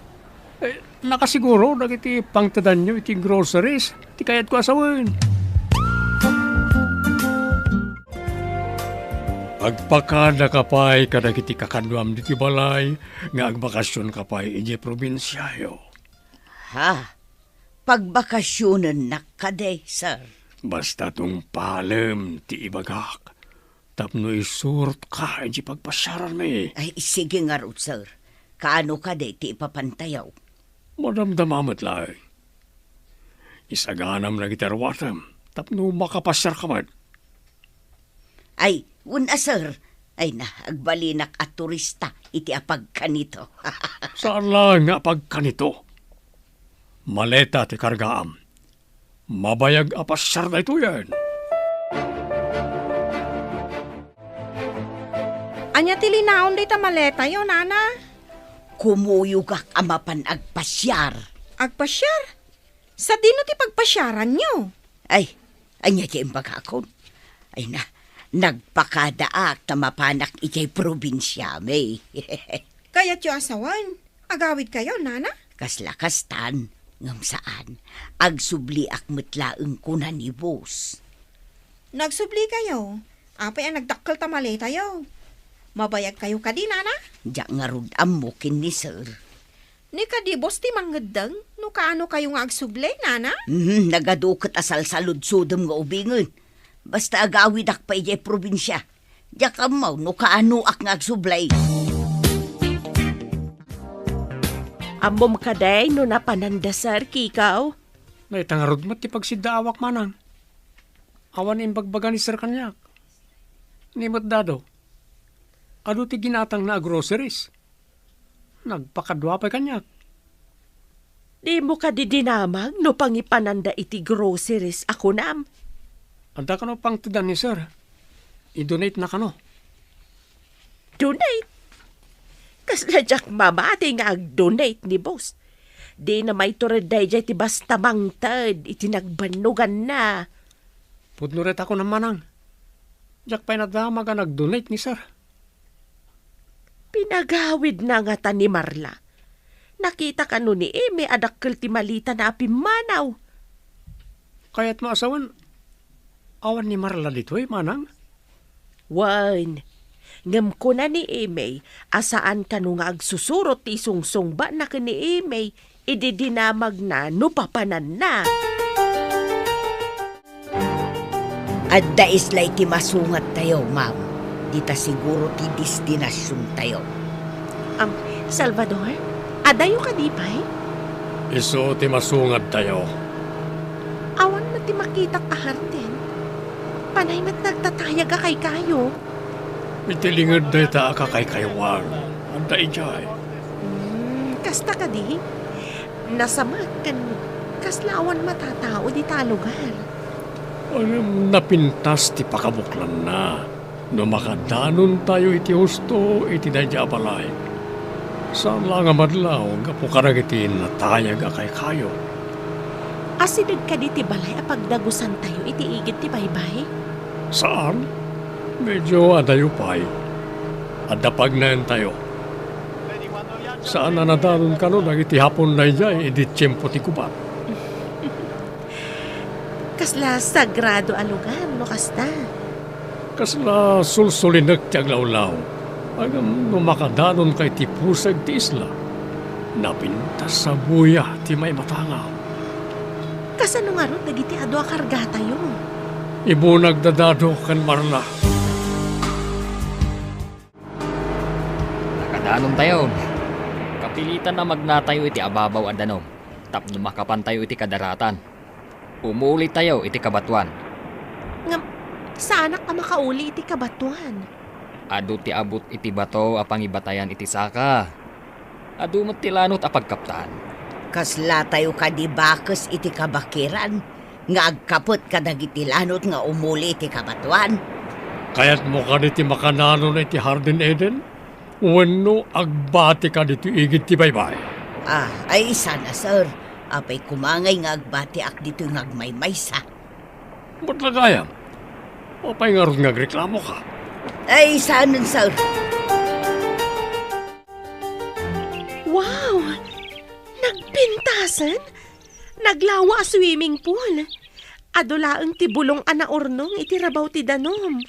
Eh, nakasiguro dagiti pangtedanyo iti groceries ti kayatko a sawen. Agpakadaka pay kadagiti kakaduam ditoy balay nga agbakasionka pay idiay probinsiayo. Ha? Pagbakasionennak kadi, sir? Basta tungpalem ti ibagak tapno isurotka iti pagpasiaranmi. Ay, sige ngarud, sir. Kaano kadi ti ipapantayo? Madamdama met laeng. Isaganam dagiti aruatem tapno makapasiarka met. Ay, wen a, sir. Ay na, agbalinak a turista iti apagkanito. Saan laeng nga apagkanito. Maleta ti kargaam. Mabayag a pasiar daytoyen. Ania ti linaon dayta maletayo, nana? Kumuyogak a mapan agpasiar. Agpasiar? Sadino ti pagpasiaranyo? Ay, ania ti imbagakon? Ay na, nagpakadaak ta mapanak idiay probinsiami. Kayatyo a sawen, agawidkayo, nana? Kasla kastan, ngem saan. Agsubliak met laeng kuna ni boss. Nagsublikayo? Apay a nagdakkel ta maletayo? Mabayagkayo kadi, nana? Diak ngarud ammo ken ni sir. Ni kadi boss ti mangngeddeng no kaano kayo nga agsubli, nana? Mhm, nagadu ket a salsaludsodem nga ubingen. Basta agawidak pay idiay probinsia. Diak ammo no kaanoak nga agsubli. Ammom kadi no napananda, sir, Kiko? Dayta ngarud met ti pagsiddaawak, manang. Awan imbagbaga ni sir kaniak. Ni met dado. Adu ti ginatangna a groceries. Nagpakadua pay kaniak. Dimo kadi dinamag no pangipananda iti groceries a kunam? Adda kano pangtedan ni sir. I-donate na kano. Donate? Kasla diak mamati nga ag-donate ni boss. Dina maitured daydiay ti basta mangted iti nagbannoganna. Pudno ret a kunam, manang. Diak pay nadamag a nag-donate ni sir. Pinagawidna ngata ni Marla. Nakita kano ni Eme a dakkel ti malitana a pimmanaw. Kayatmo a sawen, awan ni Marla ditoy, manang? Wen, ngem kuna ni Eme a saan kano nga agsusurot ti isungsungbana ken ni Eme idi dinamagna no papananna. Adda isla iti masungadtayo, ma'am. Dita siguro ti destinasiontayo. Am, Salvador, adayo kadi pay? Isu ti masungadtayo. Awan met ti makitak a hardin. Panay met nagtatayag a kaykayo. Iti linged dayta a kakaykayoan, adda idiay. Hmm, kasta kadi? Nasamak ken kasla awan matatao dita a lugar. Ngem napintas ti pakabuklanna no makadanontayo iti husto iti daydiay a balay. Saan la nga madlaw gapu kadagiti natayag a kaykayo. Asideg kadi ti balay a pagdagusantayo iti igid ti baybay? Saan. Medyo adayo pay. Adda pagnaentayo. Saan a nadanon kano dagiti Hapon daydiay idi tiempo ti gubat. Kasla sagrado a lugar no kasta. Kasla sulsulinek ti aglawlaw. Ngem no makadanonka iti pusag ti isla, napintas a buya ti maimatangam. Kasano ngarud dagiti adu a kargatayo? Ibunag da Dado ken Marla. Nakadanontayo. Kapilitan a magnatayo iti ababaw a danum tapno makapantayo iti kadaratan. Umulitayo iti kabatoan. Ngem, saanak a makauli iti kabatoan. Adu ti abut iti bato a pangibatayan iti saka. Adu met ti lanot a pagkaptan. Kaslatayo kadi bakes iti kabakiran nga agkapet kadagiti lanot nga umuli iti kabatoan? Kayatmo kadi ti makananon iti Hardin Eden? Wenno agbati kadi ti igid ti baybay? Ah, ay, sana, sir. Apay koma ngay nga agbatiak ditoy nga agmaymaysa? Met la gayam. Apay ngarud nga agreklamoka? Ay, saanen, sir. Wow! Nagpintasen? Naglawa a swimming pool. Adu laeng ti bulong a naurnong iti rabaw ti danum.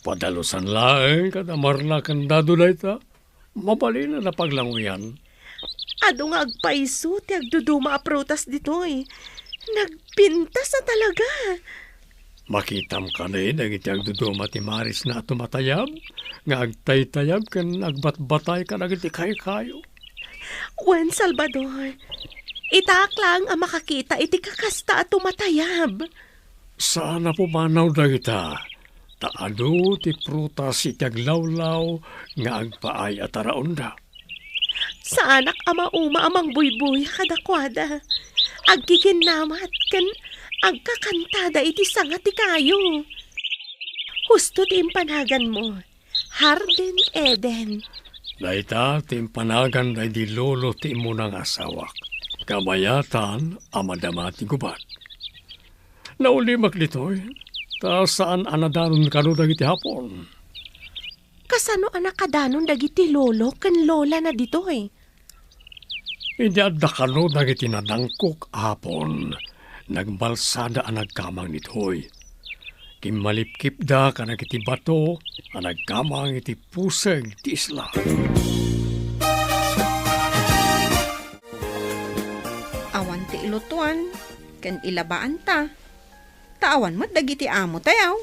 Padalusan laeng kada Marla ken Dado dayta. Mabalin a paglanguyan. Adu nga agpayso ti agduduma a prutas ditoy. Nagpintas a talaga. Makitam kadi dagiti agduduma ti marisna a tumatayab, nga agtaytayab ken agbatbatay kadagiti kaykayo? Wen, Salvador, itaak laeng a makakita iti kakasta a tumatayab. Saan a pumanaw dagita, ta adu ti prutas iti aglawlaw nga agpaay a taraonda. Saanak a mauma a mangbuybuya kadakuada. Aggiginnamat ken agkakantada iti sanga ti kayo. Husto ti impanaganmo, Hardin Eden. Dayta ti impanagan daydi lolo ti immuna nga asawak. Kabayatan a madama ti gubat. Naulimek ditoy, ta saan a nadanon kano dagiti Hapon. Kasano a nakadanon dagiti lolo ken lolana ditoy? Idi adda kano dagiti nadangkok a Hapon, nagbalsada a nagkamang ditoy. Kimmalipkipda kadagiti bato a nagkamang iti puseg ti isla. Awan ti ilutuan ken ilabaanta. Ta awan met dagiti amo tayo.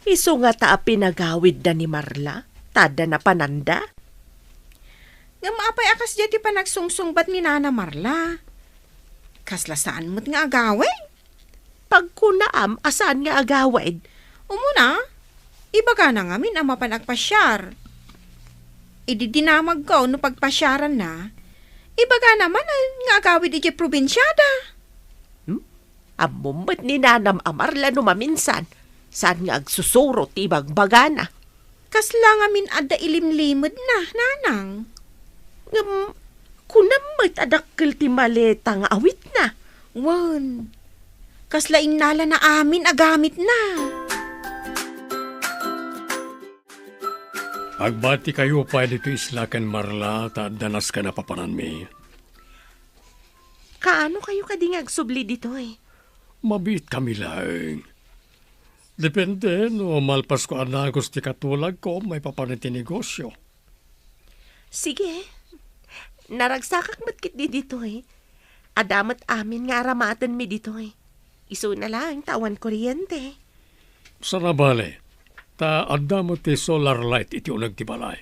Isu ngata a pinagawidda ni Marla, ta adda napananda? Ngem apay a kasdiay ti panagsungsungbat ni Nana Marla? Kasla saan met nga agawid? Pagkunaam a saan nga agawid? Umuna, ibagana ngamin a mapan agpasiar. Idi dinamagko no pagpasiaranna, ibagana manen nga agawid idiay probinsiada. Hmm? Ammom met ni Nanam a Marla no maminsan, saan nga agsusuro ti ibagbagana. Kasla ngamin adda ilimlimedna, Nanang? Ngem, kunam met a dakkel ti maleta nga awitna. Wen, kasla innalana amin a gamitna. Agbati kayo pay ditoy isla ken Marla ta adda nasken a papananmi. Kaano kayo kadi nga agsubli ditoy? Mabiit kami laeng. Depende no malpasko a nagus ti katulagko maipapan iti negosio. Sige. Naragsakak met ketdi ditoy. Adda met amin nga aramatenmi ditoy. Isuna laeng ta awan kuryente. Saan a bale, ta adda met ti solar light iti uneg ti balay.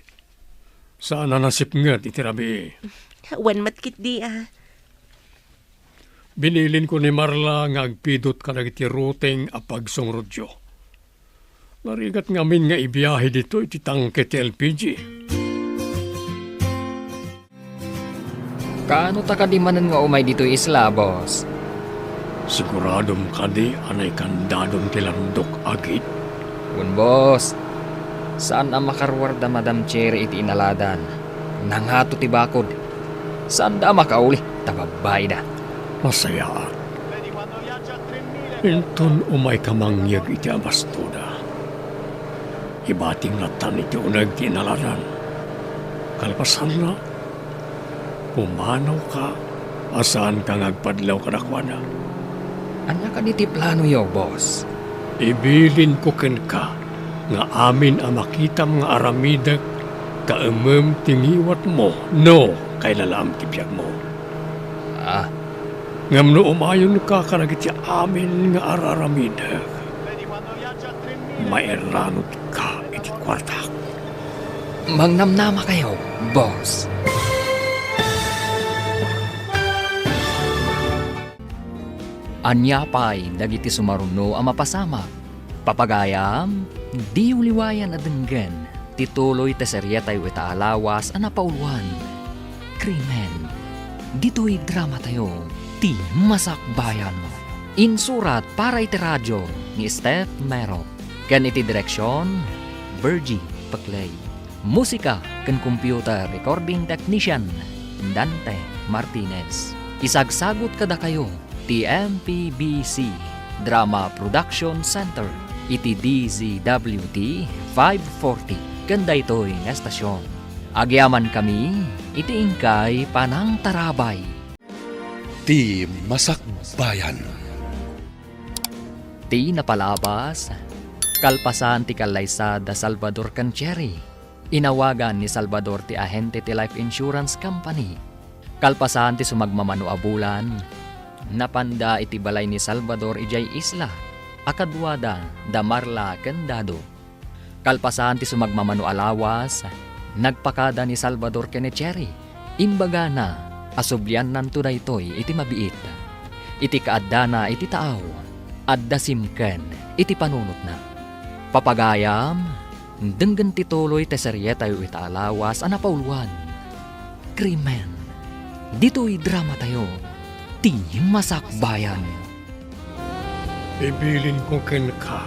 Saan a nasipnget iti rabii. Wen met ketdi a. Binilinko ni Marla nga agpidot kadagiti ruteng a pagsungrodyo. Narigat ngamin nga ibiahe ditoy ti tangke ti L P G. Kaano ta kadi manen nga umay ditoy isla, boss? Siguradom kadi a naikandadon ti landok a gate? Wen, boss. Saan a makaruar da Madam Cherry iti inaladan. Nangato ti bakod. Saanda a makauli ta babbaida. Masayaat. Inton umayka mangyeg iti abastoda, ibatim lattan iti uneg ti inaladan. Kalpasanna, pumanawka a saanka nga agpadlaw kadakuada. Ania kadi ti planoyo, boss? Ibilinko kenka nga amin a makitam nga aramidek, kaemem ti ngiwatmo no kailalaam ti biagmo. Ah. Ngem no umayonka kadagiti amin nga ar-aramidek, mairanutka iti kuartak. Mangnamnamakayo, boss. Ania pay dagiti sumaruno a mapasamak? Papagayam, diyo liwayan a denggen ti tuloy ti serietayo ita a lawas a napauluan, Krimen. Ditoy dramatayo, Ti Masakbayan. Insurat para iti radio ni Steph Mero, ken iti direksion, Virgie Peclay. Musika ken computer recording technician, Dante Martinez. Isagsagut kadakayo ti M P B C Drama Production Center iti D Z W T five forty ken daytoy nga estasion. Agyamankami iti inkay panangtarabay. Ti Masakbayan. Ti napalabas, kalpasan ti kallaysa da Salvador ken Cherry. Inawagan ni Salvador ti ahente ti life insurance company. Kalpasan ti sumagmamano a bulan, napanda iti balay ni Salvador idiay isla a kaduada da Marla ken Dado. Kalpasan ti sumagmamano a lawas, nagpakada ni Salvador ken ni Cherry. Imbagana a subliannanto daytoy iti mabiit. Iti kaaddana iti taaw, adda simken iti panunotna. Papagayam, denggen ti tuloy ti serietayo ita a lawas a napauluan, Krimen. Ditoy dramatayo, ti Masakbayan. Ibilinko kenka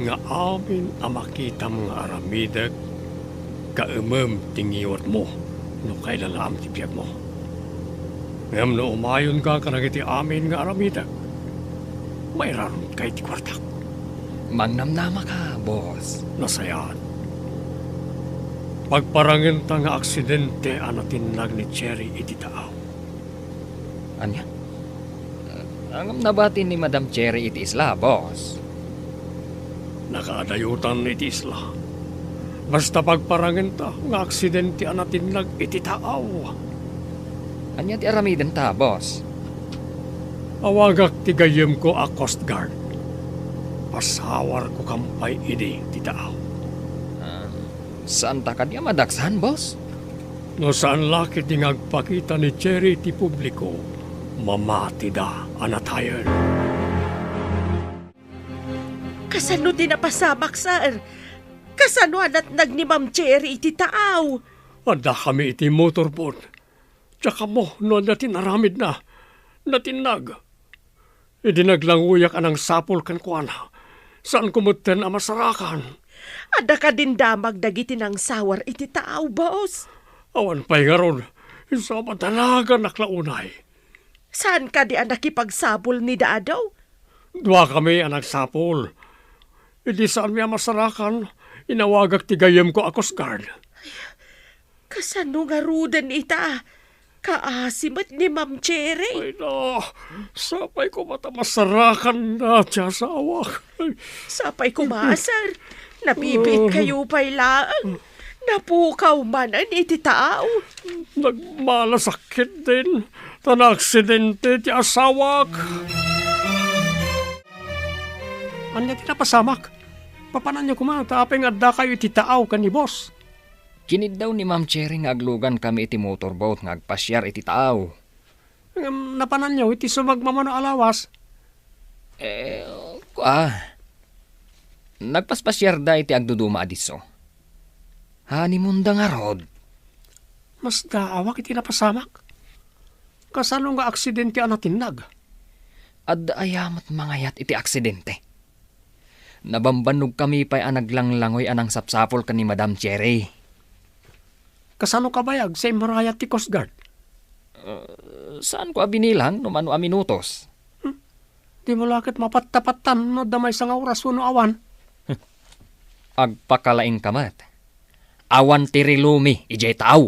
nga amin a makitam nga aramidek, kaemem ti ngiwatmo no kailalaam ti biagmo. Ngem no umayonka kadagiti amin nga aramidek, mairarutka iti kuartak. Mangnamnamaka, boss. Nasayaat. Pagparangenta nga aksidente a natinnag ni Cherry iti taaw. Ania? Ngem nabati ni Madam Cherry iti isla, boss. Nakaadayotan iti isla. Basta pagparangenta nga aksidente a natinnag iti taaw. Ania ti aramidenta, boss? Awagak ti gayyemko a Coast Guard. Pasawarko kampay idi ti taaw. Ah, saanta kadi a madaksan, boss? No saan la ketdi nga agpakita ni Cherry ti publiko, mamatida a natayen. Kasano ti napasamak, sir? Kasano a natnag ni Ma'am Cherry iti taaw? Addakami iti motorboat. Diak ammo no adda ti inaramidna. Natinnag. Idi naglangoyak a nangsapul kenkuana, saanko metten a masarakan. Adda kadin damag dagiti nangsawar iti taaw, boss? Awan pay ngarud, isu a madanaganak la unay. Saan kadi a nakipagsapul ni Dado? Duakami a nagsapul. Idi saanmi a masarakan, inawagak ti gayyemko a Coast Guard. Kasano ngaruden ita? Kaasi met ni Ma'am Cherry. Ay, na, sapay koma ta masarakanna ti asawak. Ay. Sapay koma, sir. Nabibiit kayo pay laeng. Napukaw manen iti taaw. Nagmalasakit din, ta naaksidente ti asawak. Ania ti napasamak? Papananyo koma ta apay nga addakayo iti taaw ken ni boss? Kiniddaw ni Ma'am Cherry nga aglugankami iti motorboat nga agpasiar iti taaw. Ngem napananyo iti sumagmamano a lawas? Eh, kua, nagpaspasiarda iti agduduma a disso. Honeymoonda ngarud. Masdaawak iti napasamak. Kasano nga aksidente a natinnag? Adda aya met mangayat iti aksidente. Nabambannogkami pay a naglanglangoy a nangsapsapul ken ni Madam Cherry. Kasano kabayag sa immarayat ti Coast Guard? Uh, saanko a binilang no mano a minutos. Hmm? Dimo la ket mapattapattan no adda maysa nga oras wenno awan. Agpakalaingka met. Awan ti rilumi idiay taaw.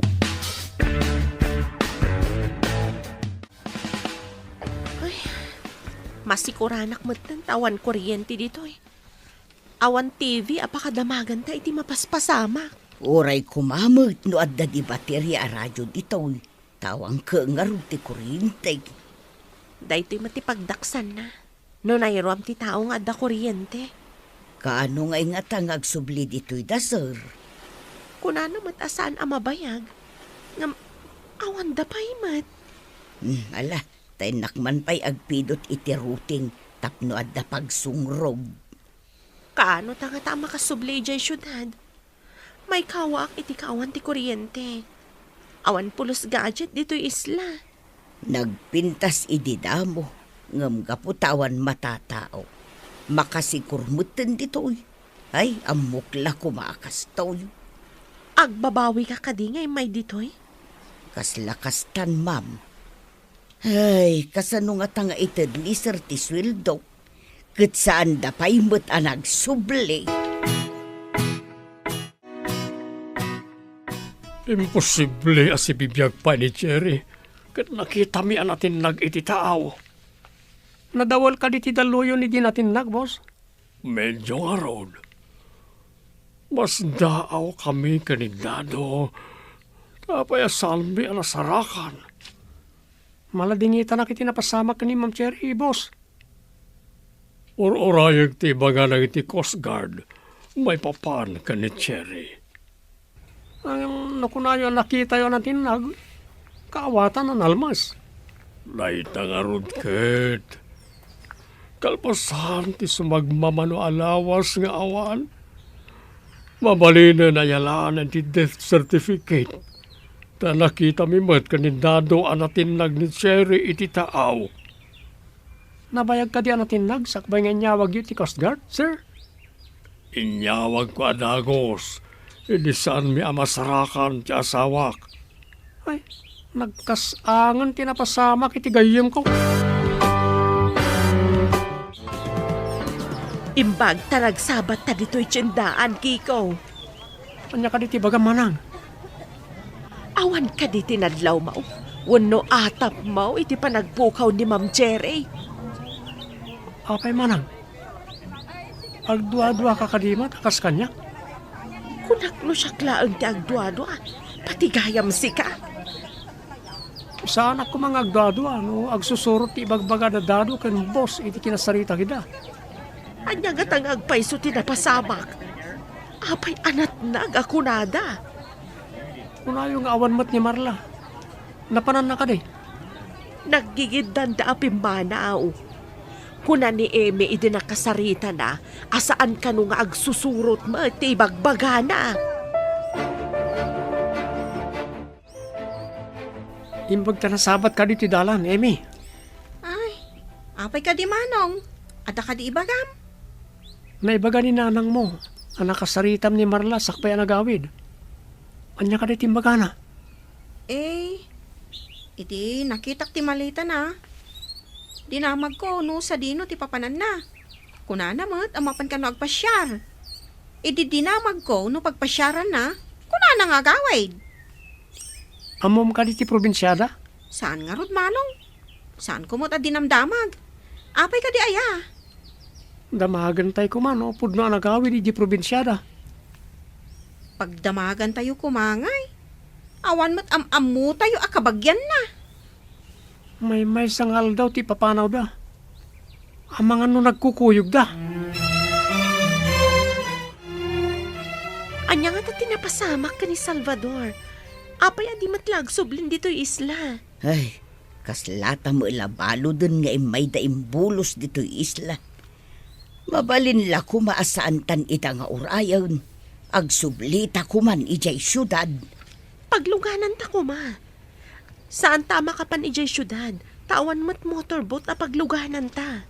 Ay, masikuranak metten ta awan kuryente ditoy. Awan T V a pakadamaganta iti mapaspasamak. Uray koma met no adda di bateria a radio ditoy, ta awan ket ngarud ti kuryente. Daytoy met ti pagdaksanna. No nairuam ti tao nga adda kuryente. Kaano ngay ngata nga agsubli ditoy da, sir? Kunana met a saan a mabayag. Ngem, awanda pay met. Hmm, ala, ta innak man pay agpidot iti routing tapno adda pagsungrog. Kaano ta ngata a makasubli idiay siudad? Maikawaak iti kaawan ti kuryente. Awan pulos gadget ditoy isla. Nagpintas idi damo, ngem gapu ta awan matatao, makasikur metten ditoy. Ay, ammok la koma a kastoy. Agbabawika kadi nga immay ditoy? Kasla kastan, ma'am. Ay, kasano ngata nga ited ni sir ti sueldo? Ket saanda pay met a nagsubli. Imposible a sibibiag pay ni Cherry ket nakitami a natinnag iti taaw. Nadawel kadi ti dalluyon idi natinnag, boss? Medyo ngarud. Masdaawkami ken ni Dado. Apay a saanmi a nasarakan? Maladingitanak iti napasamak ken ni Ma'am Cherry, boss. Ur-urayek ti ibagana iti Coast Guard maipapan ken ni Cherry. Ngem no kunayo a nakitayo a natinnag, kaawatan a nalmas. Dayta ngarud ket, kalpasan ti sumagmamano a lawas nga awan, mabalinen a yalaan ti death certificate. Ta nakitami met ken ni Dado a natinnag ni Cherry iti taaw. Nabayag kadi a natinnag sakbay nga inyawagyo ti Coast Guard, sir? Inyawagko a dagus, idi saanmi a masarakan ti asawak. Ay, nagkas-angen ti napasamak iti gayyemko. Imbag ta nagsabat ta ditoy tiendaan, Kiko. Ania kadi ti ibagam, manang? Awan kadi ti nadlawmo wenno atapmo iti panagpukaw ni Ma'am Cherry? Apay, manang? Agduaduaka kadi met a kas kaniak? Kunak no siak laeng ti agduadua, pati gayam sika. Saanak koma nga agduadua no agsusurot ti ibagbaga da Dado ken boss iti kinasarita kida. Ania ngata nga agpayso ti napasamak? Apay a natnag a kunada? Kunayo nga awan met ni Marla. Napananna kadi? Naggigiddanda a pimmanaw. Kuna ni Emi idi nakasaritana a saan kano nga agsusurot met ti ibagbagana. Imbag ta nasabat kadi ti dalan, Emi. Ay, apay kadi, Manong? Adda kadi ibagam? Naibaga ni nanangmo a nakasaritam ni Marla sakbay a nagawid. Ania kadi ti imbagana? Eh, iti nakitak ti malitana, dinamagko no sadino ti papananna. Kunana met a mapan kano agpasiar. Idi dinamagko no pagpasiaranna, kunana nga agawid. Ammom kadi ti probinsiada? Saan ngarud, Manong. Saanko met a dinamdamag. Apay kadi aya? Damagentay koma no pudno a nagawid idiay probinsiada. Pagdamagantayo koma ngay, awan met am-ammotayo a kabagianna. Maymaysa nga aldaw ti ipapanawda. Amangan no nagkukuyogda. Ania ngata ti napasamak ken ni Salvador? Apay a di met la agsublin ditoy isla? Ay, kaslata met la baludan nga immayda imbulos ditoy isla. Mabalin la koma a saantan ida nga urayen, agsublita koman idiay siudad. Paglugananta koma. Saanta a makapan idiay siudad, ta awan met motorboat a paglugananta.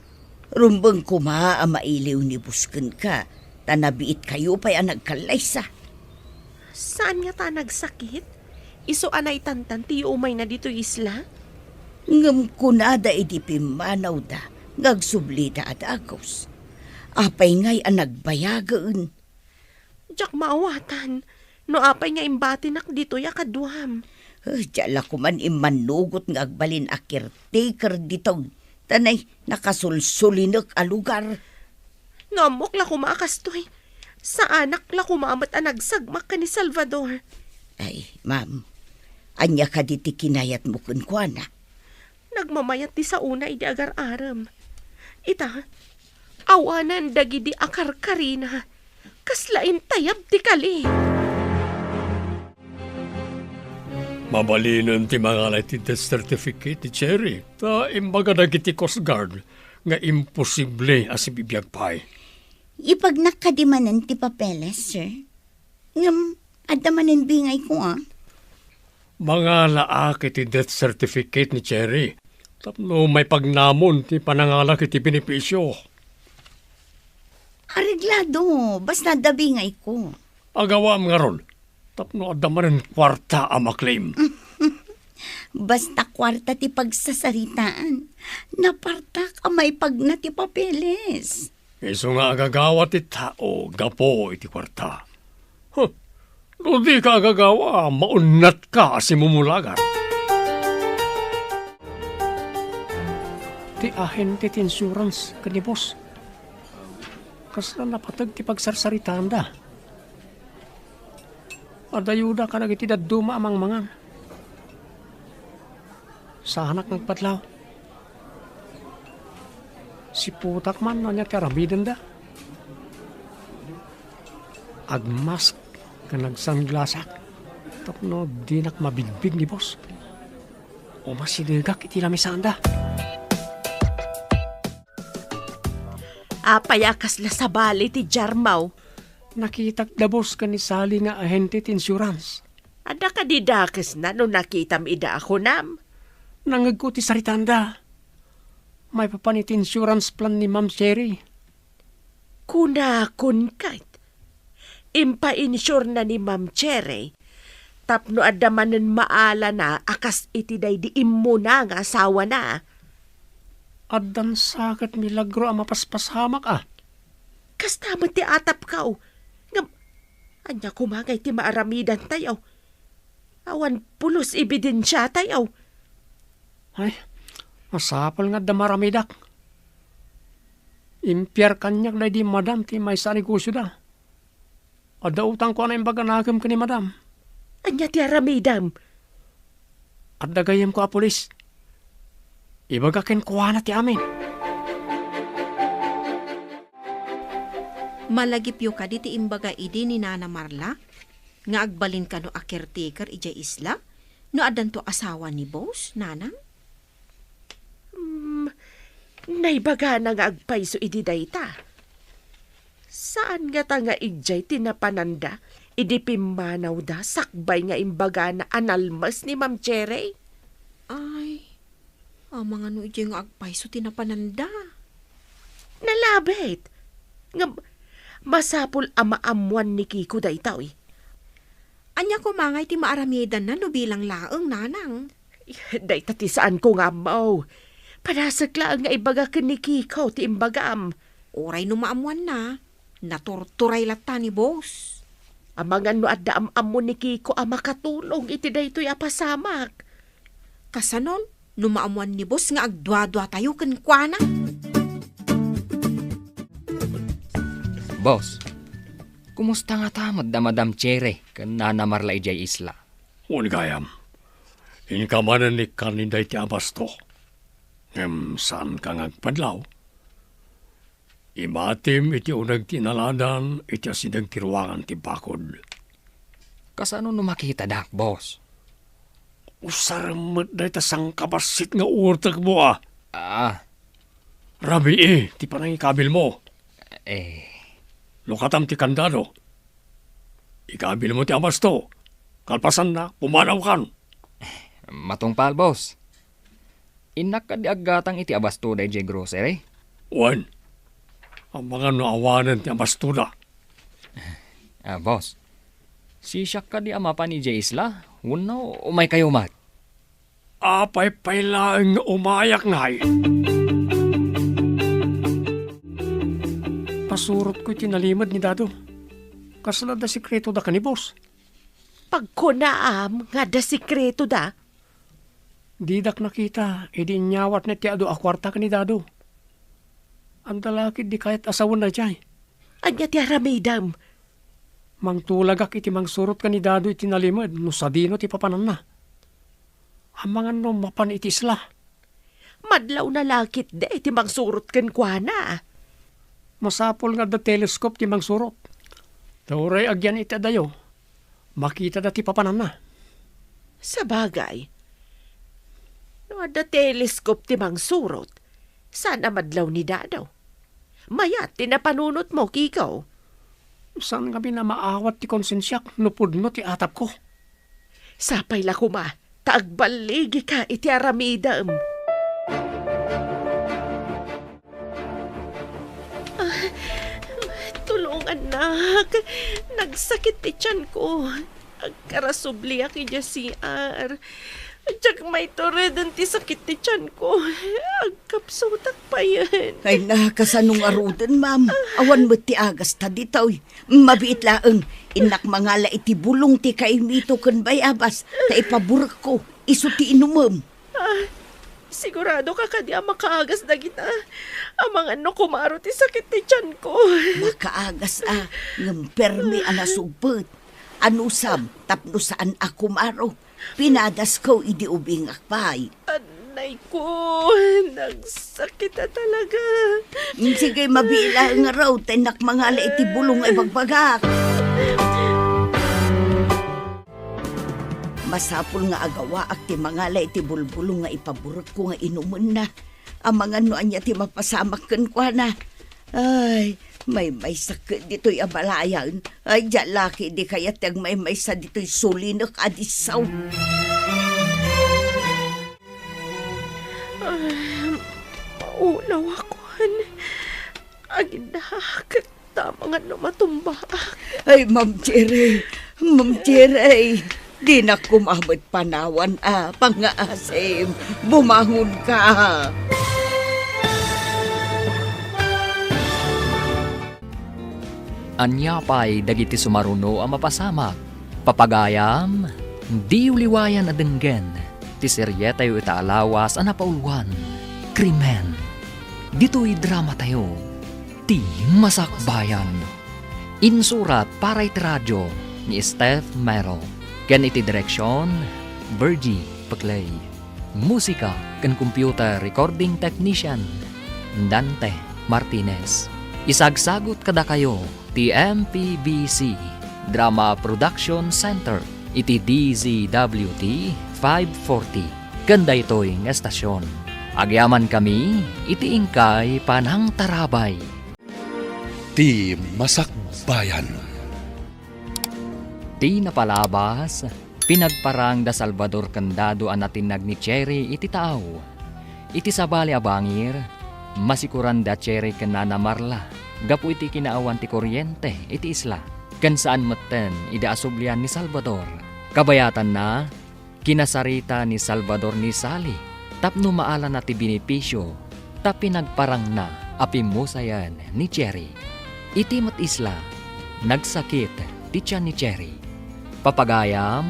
Rumbeng koma a mailiw ni boss kenka, ta nabiitkayo pay a nagkallaysa. Saan ngata a nagsakit? Isu a naitantan ti yuumayna ditoy isla? Ngem kunada idi pimmanawda nga agsublida a dagus. Apay ngay a nagbayagen? Diak maawatan no apay nga imbatinak ditoy a kaduam. Eh, dia la koman immannugot nga agbalin a caretaker ditoy, ta nay, nakasulsulinek a lugar. No ammok la koma a kastoy, saanak la koma met a nagsagmak ken ni Salvador. Ay, ma'am, ania kadi ti kinayatmo kenkuana? Nagmamayat ti saona idi agar-arem. Ita, awanen dagidi a karkarina, kasla intayab ti kali. Mabalinen ti mangala iti death certificate ni Cherry, ta imbaga dagiti Coast Guard nga imposible a sibibiag pay. Ipagnak kadi manen ti papeles, sir? Ngem, adda manen bingayko, a. Mangalaak iti death certificate ni Cherry tapno maipagnamon ti panangalak iti benepisio. Areglado, basta adda bingayko. Agawaam ngarud, tapno adda manen kuarta a maklem. Basta kuarta ti pagsasaritaan, napartak a maipagna ti papeles. Isu nga agagawa ti tao gapu iti kuarta. Huh, no dika agagawa, maunnatka a simumulagan. Ti ahente ti insurance ken ni boss. Kasla napateg ti pagsarsaritaanda. Adayoda kadagiti dadduma a mangmangan. Saanak nga agpadlaw. Siputak man no ania ti aramidenda. Agmask ken agsanglasak tapno dinak mabigbig ni boss. Umasidegak iti lamisanda. Apay a kasla sabali ti Jarmaw? Nakitak da boss ken ni Sally nga ahente ti insurance. Adda kadi dakesna no nakitam ida a kunam? Nangngegko ti saritanda. Maipapan iti insurance plan ni Ma'am Cherry. Kunakon ket, impainsure na ni Ma'am Cherry tapno adda manen maalana a kas iti daydi immuna nga asawana. Addan sa ket milagro a mapaspasamak a. Kasta met ti atapko. Ngem, ania koma ngay ti maaramidantayo? Awan pulos ebidensiatayo. Ay, masapul nga adda maaramidak. Impiar kaniak daydi madam ti maysa a negosioda. Adda utangko a naimbag a nakem ken ni madam. Ania ti aramidem? Adda gayyemko a pulis. Ibaga kenkuana ti amin. Malagipyo kadi ti imbaga idi ni Nana Marla nga agbalin kano a caretaker idiay isla no addanto asawa ni boss, nanang? Hmm, naibagana nga agpayso idi dayta. Saan ngata nga idiay ti napananda idi pimmanawda sakbay nga imbagana a nalmes ni Ma'am Cherry? Ay, amangan no idiay nga agpayso ti napananda. Nalabit. Ngem, masapul a maammuan ni Kiko daytoy. Ania koma ngay ti maaramidanna no bilang laeng, nanang? Dayta ti saanko nga ammo. Padasek laeng nga ibaga ken ni Kiko ti imbagam. Uray no maammuanna, naturturay latta ni boss. Amangan no adda am-ammo ni Kiko a makatulong iti daytoy a pasamak. Kasanon, no maammuan ni boss nga agduaduatayo kenkuana? Boss, kumusta ngata met da Madam Cherry ken Nana Marla idiay isla? Wen gayam, inka manen ni kanin daydi a basto. Ngem saanka nga agpadlaw. Imatim iti uneg ti inaladan iti asideg ti ruangan ti bakod. Kasano no makitadak, boss? Usarem met dayta sangkabassit nga uurtekmo a. Ah. Rabii ti panangikabilmo. Eh. Lukatam ti kandado. Ikabilmo ti abasto. Kalpasanna, pumanawkan. Matungpal, boss. Innak kadi aggatang iti abasto daydiay grocery? Wen. Amangan no awanen ti abastoda. Ah, boss. Sisiak kadi a mapan idiay isla? Wenno umaykayo met? Apay pay laeng nga umayak ngay? Pasurotko iti nalimed ni Dado. Kasla adda sekreto da ken ni boss? Pagkunaam nga adda sekreto da? Didak nakita idi inyawatna ti adu a kuarta ken ni Dado. Adda la ketdi kayat a sawen daydiay. Ania ti aramidem? Mangtulagak iti mangsurot ken ni Dado iti nalimed no sadino ti papananna. Amangan no mapan iti isla. Madlawna la ketdi ti mangsurot kenkuana. Masapul nga adda telescope ti mangsurot. Ta uray agyan iti adayo, makitada ti papananna. Sabagay, no adda telescope ti mangsurot, saan a madlaw ni Dado? Mayat ti napanunotmo, Kiko. Saan ngamin a maawat ti konsensiak no pudno ti atapko. Sapay la koma ta agballigika iti aramidem. Ah, tulongannak. Nagsakit ti tianko. Agkarasubliak idiay C R. Diak maitureden ti sakit ti tianko. Agkapsutak payen. Ay na, kasano ngaruden, ma'am? Awan met ti agasta ditoy. Mabiit laeng, innak mangala iti bulong ti kaimito ken bayabas, ta ipaburekko, isu ti inumem. Ah, sigurado ka kadi a makaagas dagita? Amangan no kumaro ti sakit ti tianko. Makaagas a, ngem permi a nasugpet. Anusam, tapno saan a kumaro. Pinadasko idi ubingak pay. Anay ko, nagsakit a talaga. Sige, mabiit laeng ngarud, ta innak mangala iti bulong nga ibagbagak. Masapul nga agawaak ti mangala iti bulbulong nga ipaburekko nga inumenna. Amangan no ania ti mapasamak kenkuana. Ay, maymaysak ditoy a balayan. Ay, diak la ketdi kayat ti agmaymaysa ditoy sulinek a disso. Ay, maulaw akon. Agiddaak. Tama nga no matumbaak. Ay, Ma'am Cherry, Ma'am Cherry, dinak koma met panawan a pangngaasim. Bumangon ka. Ania pay dagiti sumaruno a mapasamak? Papagayam, diyo liwayan a denggen ti serietayo ita a lawas a napauluan, Krimen. Ditoy dramatayo, Ti Masakbayan. Insurat para iti radio ni Steph Mero, ken iti direksion, Virgie Peclay. Musika ken computer recording technician, Dante Martinez. Isagsagut kadakayo ti M P B C Drama Production Center iti D Z W T five forty ken daytoy nga estasion. Agyamankami iti inkay panangtarabay. Ti Masakbayan. Ti napalabas, pinagparang da Salvador ken Dado a natinnag ni Cherry iti taaw. Iti sabali a bangir, masikuran da Cherry ken Nana Marla gapu iti kinaawan ti kuryente iti isla, ken saan metten idi asublian ni Salvador. Kabayatanna, kinasarita ni Salvador ni Sally tapno maalana ti benepisio ta pinagparangna a pimmusayen ni Cherry. Iti met isla, nagsakit ti tian ni Cherry. Papagayam,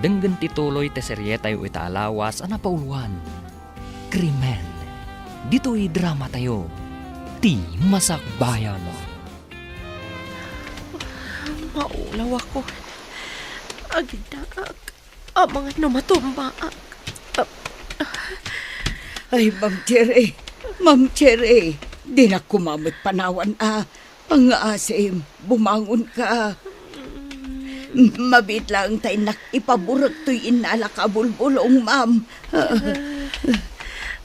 denggen ti tuloy ti serietayo ita a lawas a napauluan, Krimen. Ditoy dramatayo, Ti Masakbayan. Maulaw ako. Agiddaak. Amangan no matumbaak. Ay, Ma'am Cherry. Ma'am Cherry. Dinak koma met panawan a pangngaasim. Bumangon ka. Mabiit laeng ta innak ipaburek toy innalak a bulbulong, ma'am.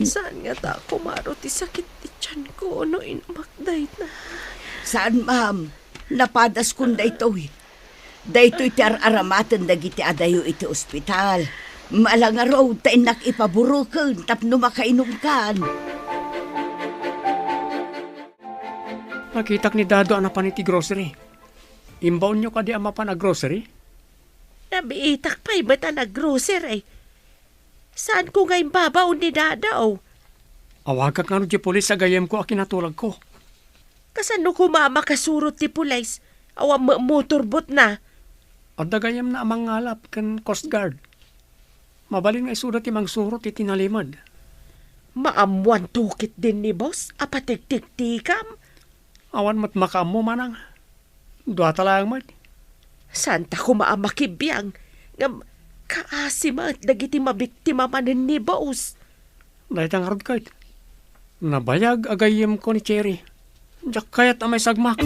Saan ngata a kumaro ti sakit ti tianko no inumak dayta? Saan, ma'am. Napadaskon daytoy. Daytoy ti ar-aramaten dagiti adayo iti ospital. Ala ngarud ta innak ipabureken tapno makainumkan. Nakitak ni Dado a napan iti grocery. Imbaonyo kadi a mapan a grocery? Nabiitak pay met a nag-grocery. Saanko nga imbabaon ni Dado? Awagak ngarud ti pulis a gayyemko a kinatulagko. Kasano koma a makasurot ti pulis? Awan met motorboatna. Adda gayyemna a mangngalap ken Coast Guard. Mabalin nga isuda ti mangsurot iti nalimed. Maammoanto ketdin ni boss a patiktiktikam? Awan met makaammo, manang. Duata laeng met. Saanta koma a makibiang, ngem kaasi met dagiti mabiktima manen ni boss. Dayta ngarud ket, nabayag a gayyemko ni Cherry. Diak kayat a maisagmak.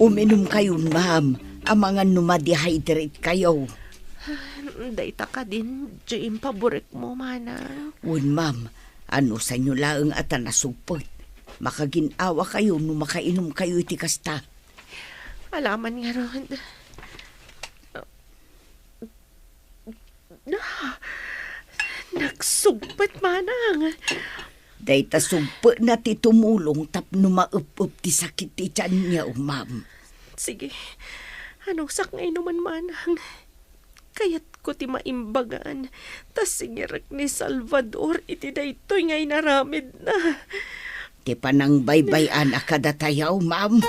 Uminumkayon, ma'am, amangan no ma-dehydrate kayo. Dayta kadin, diay impaburekmo, manang. Wen, ma'am, anusanyo laeng a ta nasugpet. Makagin-awa kayo no makainom kayo iti kasta. Alaman ngarud. Ah, nagsugpet, manang. Dayta sugpetna ti tumulong tapno maep-ep ti sakit ti tianyo, ma'am. Sige, anusak nga inumen, manang. Kayatko ti maimbagan, ta singirek ni Salvador iti daytoy nga inaramidna. Ti panangbaybay-an a kadatayo, ma'am.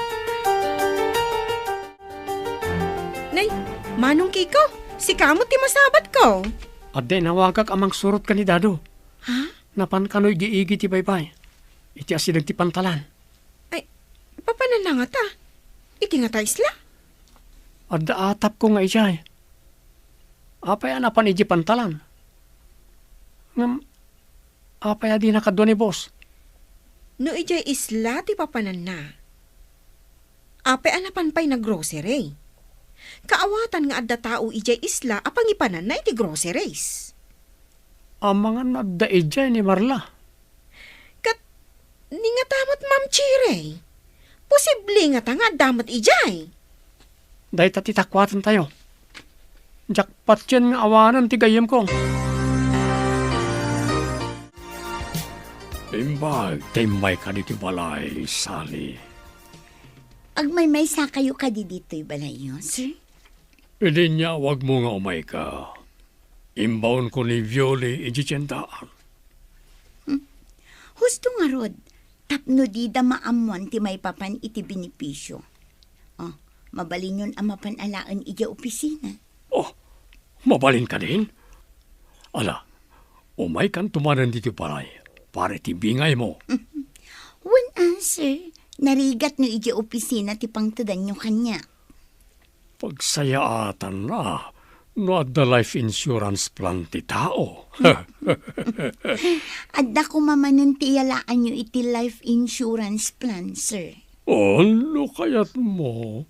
Nay, Manong Kiko, sika met ti masabatko. Adda inawagak a mangsurot ken ni Dado. Ha? Napan kano igi-igi ti baybay. Iti asideg ti pantalan. Ay, papananna ngata? Iti ngata isla? Adda atapko nga idiay. Apay a napan idiay pantalan? Ngem apay a dina kadua ni boss? No idiay isla ti papananna, apay a napan pay naggrocery? Kaawatan nga adda tao idiay isla a pangipananna iti groceries. Amangan no adda idiay ni Marla. Ket ni ngata met, Ma'am Cherry? Posible ngata nga adda met idiay? Dayta ti takuatantayo. Diak patien nga awanen ti gayyemko. Imbag ta immayka ditoy balay, Sally. Agmaymaysakayo kadi ditoy balayyo, sir? Idi inyawagmo nga umayka, imbaonko ni Violi idiay tiendaan. Hmm. Husto ngarud, tapno dida maammoan ti maipapan iti benepisio. Oh, mabalinyon a mapan alaen idiay opisina. Oh, mabalin kadin? Ala, umaykanto manen ditoy balay para iti bingaymo. Wen a, sir. Narigat no idiay opisina ti pangtedanyo kaniak. Pagsayaatanna no adda life insurance plan ti tao. Adda koma manen ti iyalaanyo iti life insurance plan, sir. Oh, no kayatmo,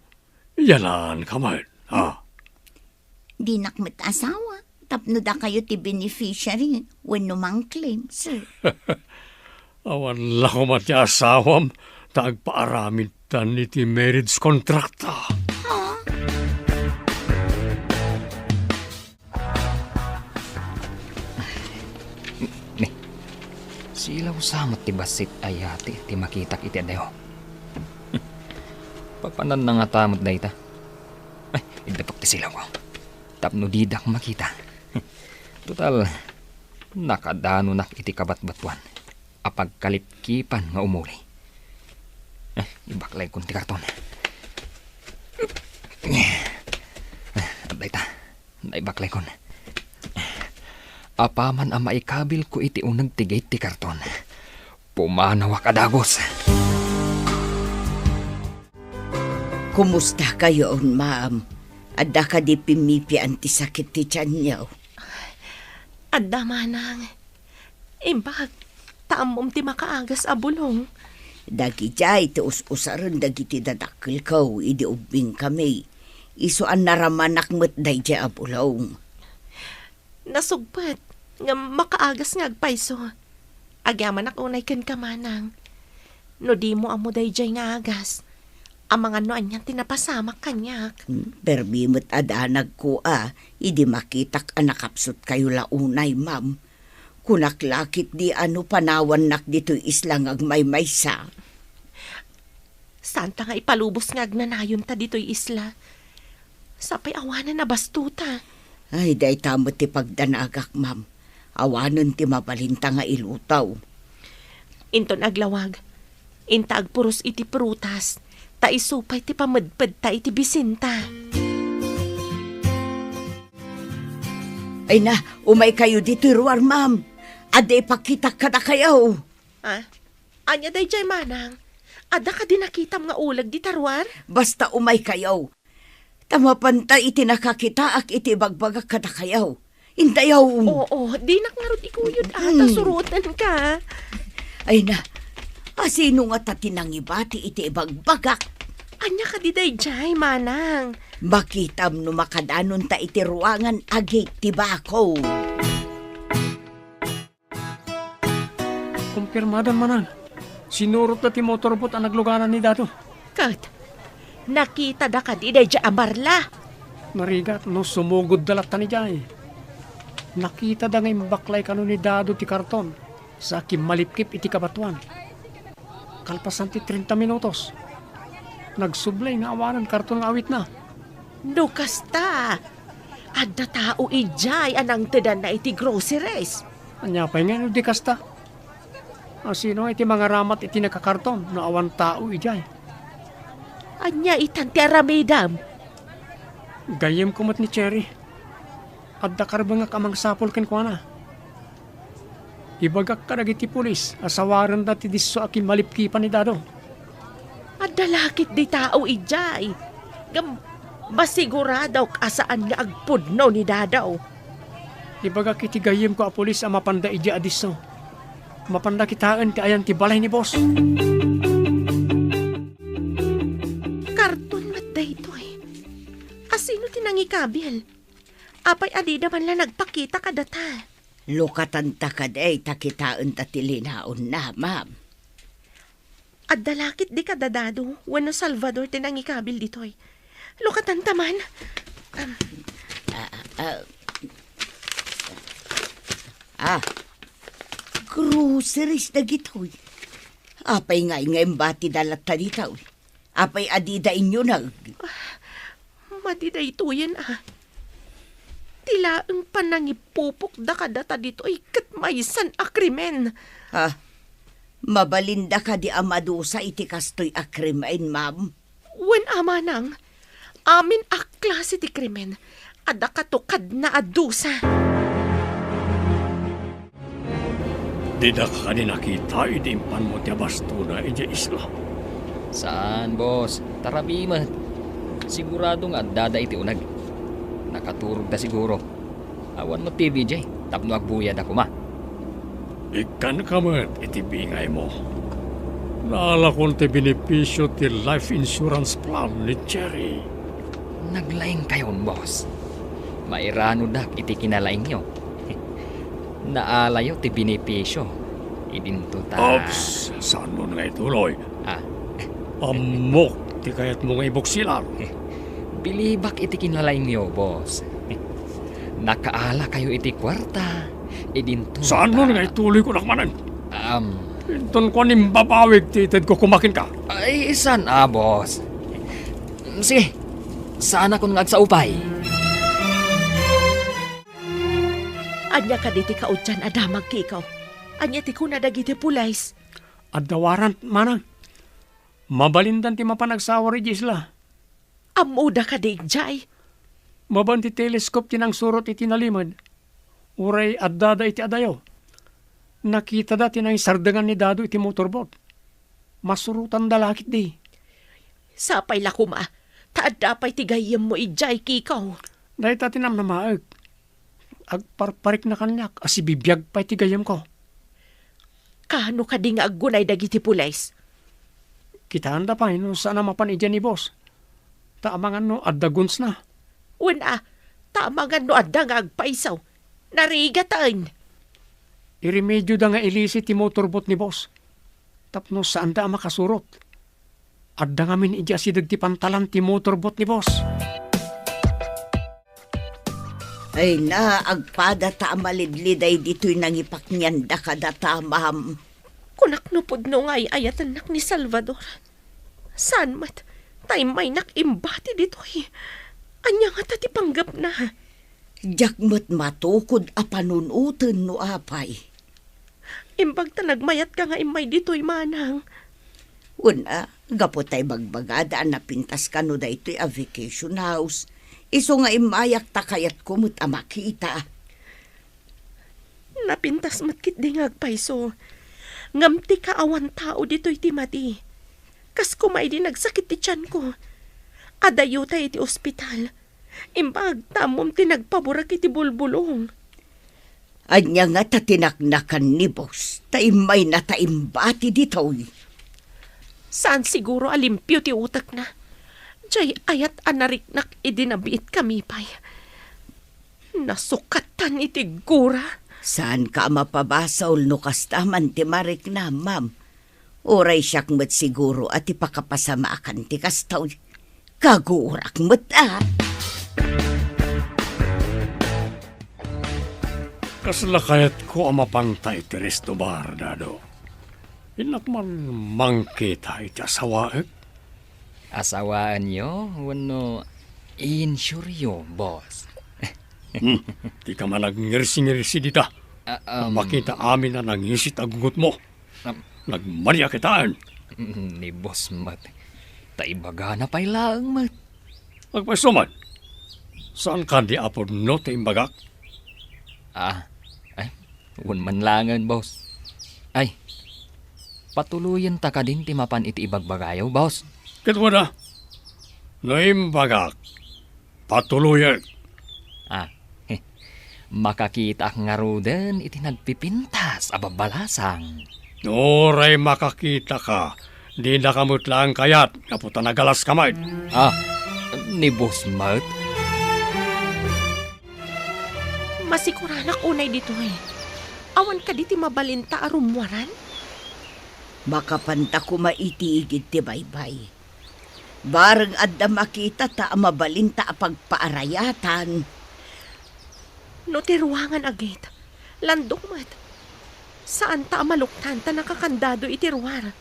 iyalaanka met, ha? Dinak met asawa, tapno dakayo ti beneficiary wenno mang-claim, sir. Awan la koma ti asawam ta agpaaramidtan iti marriage contract ta. Ah. Ni, silaw sa met ti bassit a yati ti makitak iti adayo. Papananna ngata met dayta. Ay, iddapak ti silawko tapno didak makita. Total, nakadanonak iti kabatbatuan a pagkalipkipan nga umuli. Eh, ibaklaykon ti karton. Adda ita, naibaklaykon. Apaman a maikabilko iti uneg ti gate ti karton, pumanawak a dagus. Kumustakayon, ma'am? Adda kadi pimmipian ti sakit ti tianyo? Adda, manang. Imbag ta ammom ti makaagas a bulong. Dagidiay ti us-usaren dagiti dadakkelko idi ubbingkami. Isu a naramanak met daydiay a bulong. Nasugpet nga makaagas nga agpayso. Agyamanak unay kenka, manang. No dimo ammo daydiay nga agas, amangan no anian ti napasamak kaniak. Hmm, permi met a danagko a, idi makitak a nakapsutkayo la unay, ma'am. Kunak la ketdi a no panawannak ditoy isla nga agmaymaysa. Saanta nga ipalubos nga agnanayonta ditoy isla. Sapay awanen a bastota. Ay, dayta met ti pagdanagak, ma'am. Awanen ti mabalinta nga ilutaw. Inton aglawag, inta agpuros iti prutas, ta isu pay ti pamedpedta iti bisinta. Ay na, umaykayo ditoy ruar, ma'am. Adda ipakitak kadakayo. Ah, ania daydiay, manang? Adda kadi nakitam nga uleg dita ruar? Basta umaykayo. Ta mapanta iti nakakitaak iti ibagbagak kadakayo. Intayo. Oo, dinak ngarud ikuyod a ta Mm. surotenka. Ay na, asino ngata ti nangibati iti ibagbagak? Ania kadi daydiay, manang? Makitam no makadanonta iti ruangan a gate ti bako. Kumpirmadan, manang. Sinurotda ti motorboat a nagluganan ni Dado. Ket, nakitada kadi daydiay a Marla? Narigat no sumugodda latta idiay. Nakitada nga imbaklay kano ni Dado ti karton sa kimmalipkip iti kabatuan. Kalpasan ti trenta minutos, nagsublay nga awanen karton nga awitna. No kasta, adda tao idiay a nangtedanna iti groceries. Ania pay nga no di kasta? Asino iti mangaramat iti nakakarton no awan tao idiay? Ania itan ti aramidem? Gayyemko met ni Cherry. Adda karbengak a mangsapul kenkuana. Ibagak kadagiti pulis a sawarenda ti disso a kimmalipkipan ni Dado. Adda la ketdi tao idiay. Ngem masiguradok a saan nga agpudno ni Dado. Ibagak iti gayyemko a pulis a mapanda idiay a disso. Mapanda kitaen ti ayan ti balay ni boss. Karton met daytoy. Asino ti nangikabil? Apay a dida man la nagpakita kadata? Lukatanta kadi ta kitaenta ti linaonna, ma'am. Adda la ketdi kadadado wenno Salvador ti nangikabil ditoy. Lukatanta man. Am. Ah, ah, ah, groceries dagitoy. Apay nga, nga imbatida latta ditoy? Apay a dida inyuneg? Madi daytoyen a. Ti laeng panangipupokda kadata ditoy ket maysan a krimen. Ah, mabalinda kadi a madusa iti kastoy a krimen, ma'am? Wen a manang, amin a klase ti krimen, adda katukadna a dusa. Didak kadi nakita idi impanmo ti abastona idiay isla? Saan, boss. Tarabi met. Sigurado nga addada iti uneg. Nakaturogda siguro. Awan met T V idiay tapno agbuyada koma. Ikkanka met iti bingaymo. Naalakon ti benepisio ti life insurance plan ni Jerry. Naglaingkayon, boss. Mairanodak iti kinalaingyo. Naalayo ti benepisio. Idinto ta... Ops, saan mo nga ituloy? Ah. Ammok ti kayatmo nga ibuksilan. Bilibak iti kinalaingyo, boss. Nakaala kayo iti kuarta. Idinto... Saan mo ta nga ituloy ko nakmanan? Um, Inton kuan imbabawig ti itedko kumakin ka. Ay, saan a, boss? Sige, saan akon nga agsaupay? Ania kadi ti kaudyan a damag, Kiko? Ania ti kuna dagiti pulis? Adda warrant, manang. Mabalindan ti mapan agsawar idiay isla. Ammoda kadi idiay? Mapan ti telescope ti nangsurot iti nalimed. Uray addada iti adayo. Nakitada ti nangisardengan ni Dado iti motorboat. Masurotanda la ketdi. Sapay la koma, ta adda pay ti gayyemmo idiay, Kiko. Dayta ti namnamaek. Agparparikna kaniak a sibibiag pay ti gayyemko. Kaano kadi nga aggunay dagiti pulis? Kitaenda pay no saan a mapan idiay ni boss. Ta amangan no adda gunsna. Wen a, ta amangan no adda nga agpayso. Narigaten. Iremedioda nga ilisi ti motorboat ni boss. Tapno saanda a makasurot. Adda ngamin idiay asideg ti pantalan ti motorboat ni boss. Ay na, agpadata a malidliday ditoy nangipaknianda kadata, ma'am. Kunak no pudno nga ay-ayatennak ni Salvador. Saan met, ta immaynak imbati ditoy. Ania ngata ti panggepna? Diak met matukod a panunoten no apay. Imbag ta nagmayatka nga immay ditoy, manang. Wen a, gapu ta ibagbagada a napintas kano daytoy a vacation house. Isu nga immayak ta kayatko met a makita. Napintas met ketdi nga agpayso. Ngem ti kaawan tao ditoy ti madi. Kas koma idi nagsakit ti tianko. Adayota iti ospital. Imbag ta ammom ti nagpaburek iti bulbulong. Ania ngata ti naknakan ni boss, ta immayna ta imbati ditoy? Saan siguro a limpio ti utekna. Diay ayat a nariknak idi nabiitkami pay. Nasukatan iti gura. Saanka a mapabasol no kasta man ti mariknam, ma'am. Uray siak met siguro a ti pakapasamaakan ti kastoy. Kagurak met a. Kasla kayatko a mapanta iti resto bar, Dado. Innak man mangkita iti asawaek? Asawaenyo wenno insuryo, boss? Hmm, dika man agngirsi-ngirsi dita. Ah, um, Makita amin a nangisit a gugutmo. Am, Nagmadi a kitaan. Ni boss met. Ta ibagana pay laeng met. Agpayso man. Saan ka di apod no ti imbagak? Ah, ay, wen man laengen, boss. Ay, Patuloyenta kadin ti mapan iti ibagbagayo, boss? Ket wen a, no imbagak, patuloyek. Ah, makakitaak ngaruden iti nagpipintas a babbalasang. Uray makakitaka, dinaka met laeng kayat gapu ta nagalaska met. Ah, ni boss met? Masiguranak unay ditoy. Awan kadi ti mabalinta a rummuaran? Makapanta koma iti igid ti baybay. Bareng adda makitata a mabalinta a pagpaarayatan. No ti ruangan a gate, landok met. Saanta a maluktan ta nakakandado iti ruar.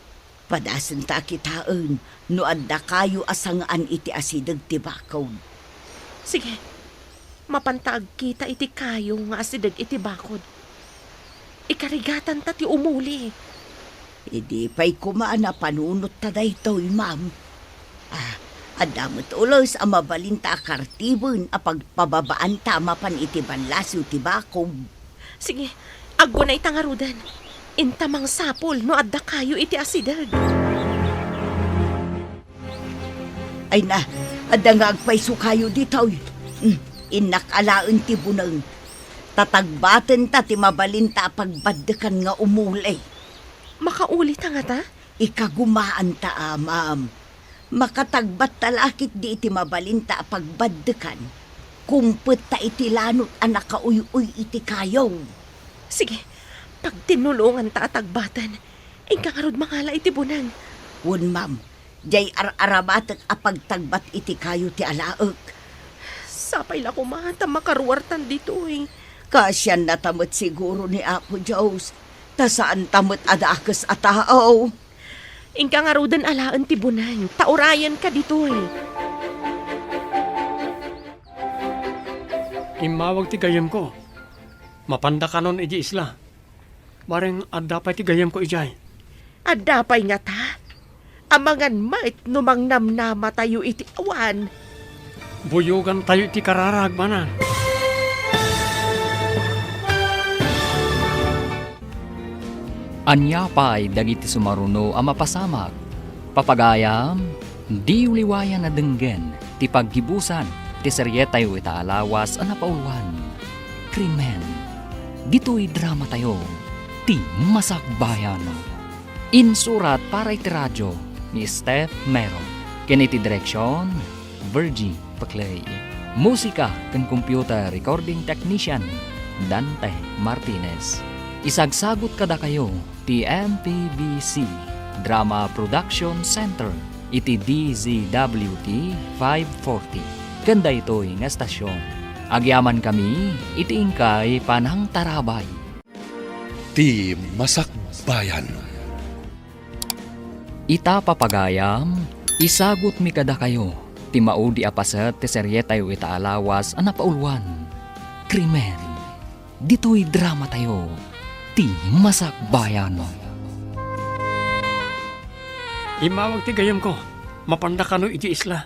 Padasenta a kitaen no adda kayo a sangaan iti asideg ti bakod. Sige, mapanta agkita iti kayo nga asideg iti bakod. Ikarigatanta ti umuli. Idi pay koma a napanunotta daytoy, ma'am. Ah, adda met ules a mabalinta a kartiben a pagpababaanta mapan iti ballasiw ti bakod. Sige, aggunayta ngaruden. Inta mangsapul no adda kayo iti asideg. Ay na, adda nga agpayso kayo ditoy. Hmm, innak alaen ti buneng. Tatagbatenta ti mabalinta a pagbaddekan nga umuli. Makaulita ngata? Ikagumaanta a, ma'am. Makatagbatta la ketdi iti mabalinta a pagbaddekan. Kumpetta iti lanot a nakauy-uy iti kayo. Sige, pagtinulonganta a tagbaten. Inka ngarud mangala iti buneng. Wen, ma'am. Diay ar-aramatek a pagtagbat iti kayo ti alaek. Sapay la koma ta makaruartan ditoy. Kaasiannata met siguro ni Apo Dios, ta saanta met a dakes a tao. Inka ngaruden alaen ti buneng, ta urayenka ditoy. Immawag ti gayyemko. Mapanda kanon idiay isla. Bareng adda pay ti gayyemko idiay. Adda pay ngata? Amangan met no mangnamnamatayo iti awan. Buyogantayo iti kararag, manang. Ania pay dagiti sumaruno a mapasamak? Papagayam, diyo liwayan a denggen ti paggibusan ti serietayo ita a lawas a napauluan, Krimen. Ditoy dramatayo, ti Masakbayan. Insurat para iti radio ni Steph Mero, ken iti direksion, Virgie Paclay. Musika ken computer recording technician, Dante Martinez. Isagsagut kadakayo ti M P B C Drama Production Center iti D Z W T five forty. Ken daytoy nga estasion, agyamankami iti inkay panangtarabay. Ti Masakbayan. Ita, papagayam, isagutmi kadakayo ti maudi a paset ti serietayo ita a lawas a napauluan, Krimen. Ditoy dramatayo, ti Masakbayan. Immawag ti gayyemko. Mapanda kano iti isla.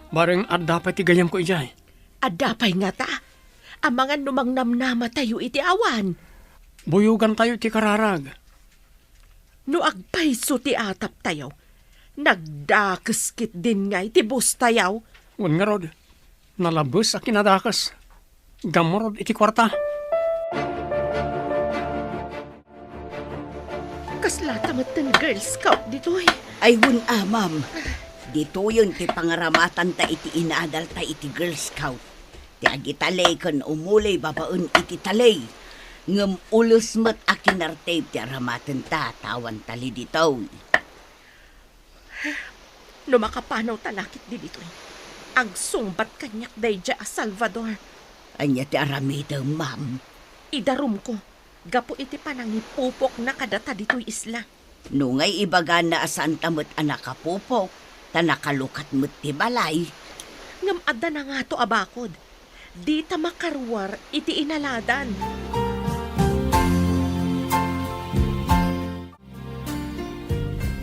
Bareng adda pay ti gayyemko idiay. Adda pay ngata? Amangan no mangnamnamatayo iti awan. Buyogantayo ti kararag. No agpayso ti ataptayo, nagdakes ketdin ngay ti bostayo. Wen ngarud, nalabes a kinadakes. Gammurod iti kuarta. Kaslata metten Girl Scout ditoy. Ay, wen a, ma'am. Ditoyen ti pangaramatanta iti inadalta iti Girl Scout. Ti agitaley ken umuli babaen iti taley. Ngem ules met a kinartib ti aramatenta ta awan taley ditoy. No makapanawta la ketdi ditoy, agsungbat kaniak daydiay a Salvador. Ania ti aramidem, ma'am? Idarumko gapu iti panangipupokna kadata ditoy isla. No ngay, ibagana a saanta met a nakapupok, ta nakalukat met ti balay. Ngem adda nangato a bakod. Dita makaruar iti inaladan.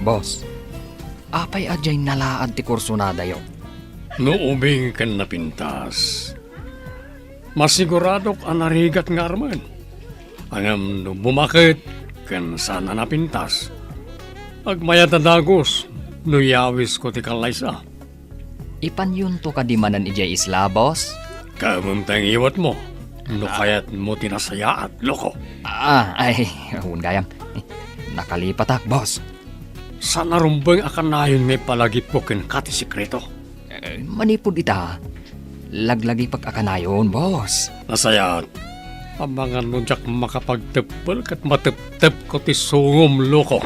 Boss, apay a diay nalaad ti kursonadayo? No ubing ken napintas, masiguradok a narigat nga armen. Ngem no bumaket ken saan a napintas, Agmayat a dagus no yawisko ti kallaysa. Ipanyonto kadi manen idiay isla, boss? Kaammoem ta ingiwatmo no kayatmo ti nasayaat, loko. Ah, ay, wen gayam. Nakalipatak, boss. Saan a rumbeng a kanayon nga ipalagipko kenka ti sekreto. Eh, manipud ita, laglagipek a kanayon, boss. Nasayaat. Amangan no diak makapagteppel ket mateptepko ti sungom, loko.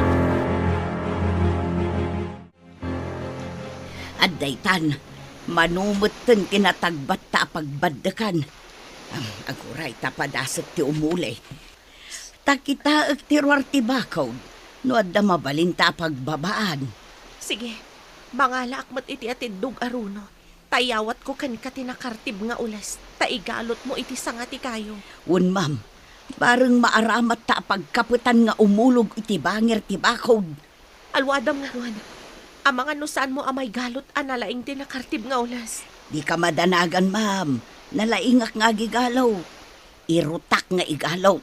Adda itan, mano metten ti natagbatta a pagbaddekan. Am, aguray ta padasek ti umuli. Ta kitaek ti ruar ti bakod, no adda mabalinta a pagbabaan. Sige, mangalaak met iti atiddog a runo. Ta iyawatko kenka ti nakartib nga ules, ta igalutmo iti sanga ti kayo. Wen, ma'am, bareng maaramatta a pagkapetan nga umulog iti bangir ti bakod. Alwadam ngarud. Amangan no saanmo a maigalut a nalaing ti nakartib nga ules. Dika madanagan, ma'am. Nalaingak nga agigalut. Irutak nga igalut.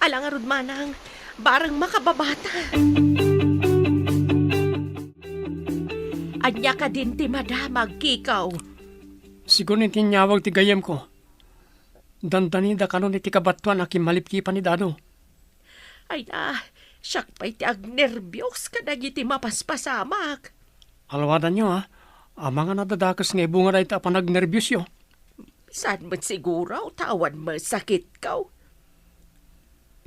Ala ngarud, manang, bareng makababata. Ania kadin ti madamag, Kiko? Sigun iti inyawag ti gayyemko. Dandanida kanon iti kabatoan a kimmalipkipan ni Dado. Ay na, siak pay ti agnerbios kadagiti mapaspasamak. Alwadanyo, a. Amangan a dakes nga ibunga dayta a panagnerbiosyo. Saan met siguro ta awan masakitko?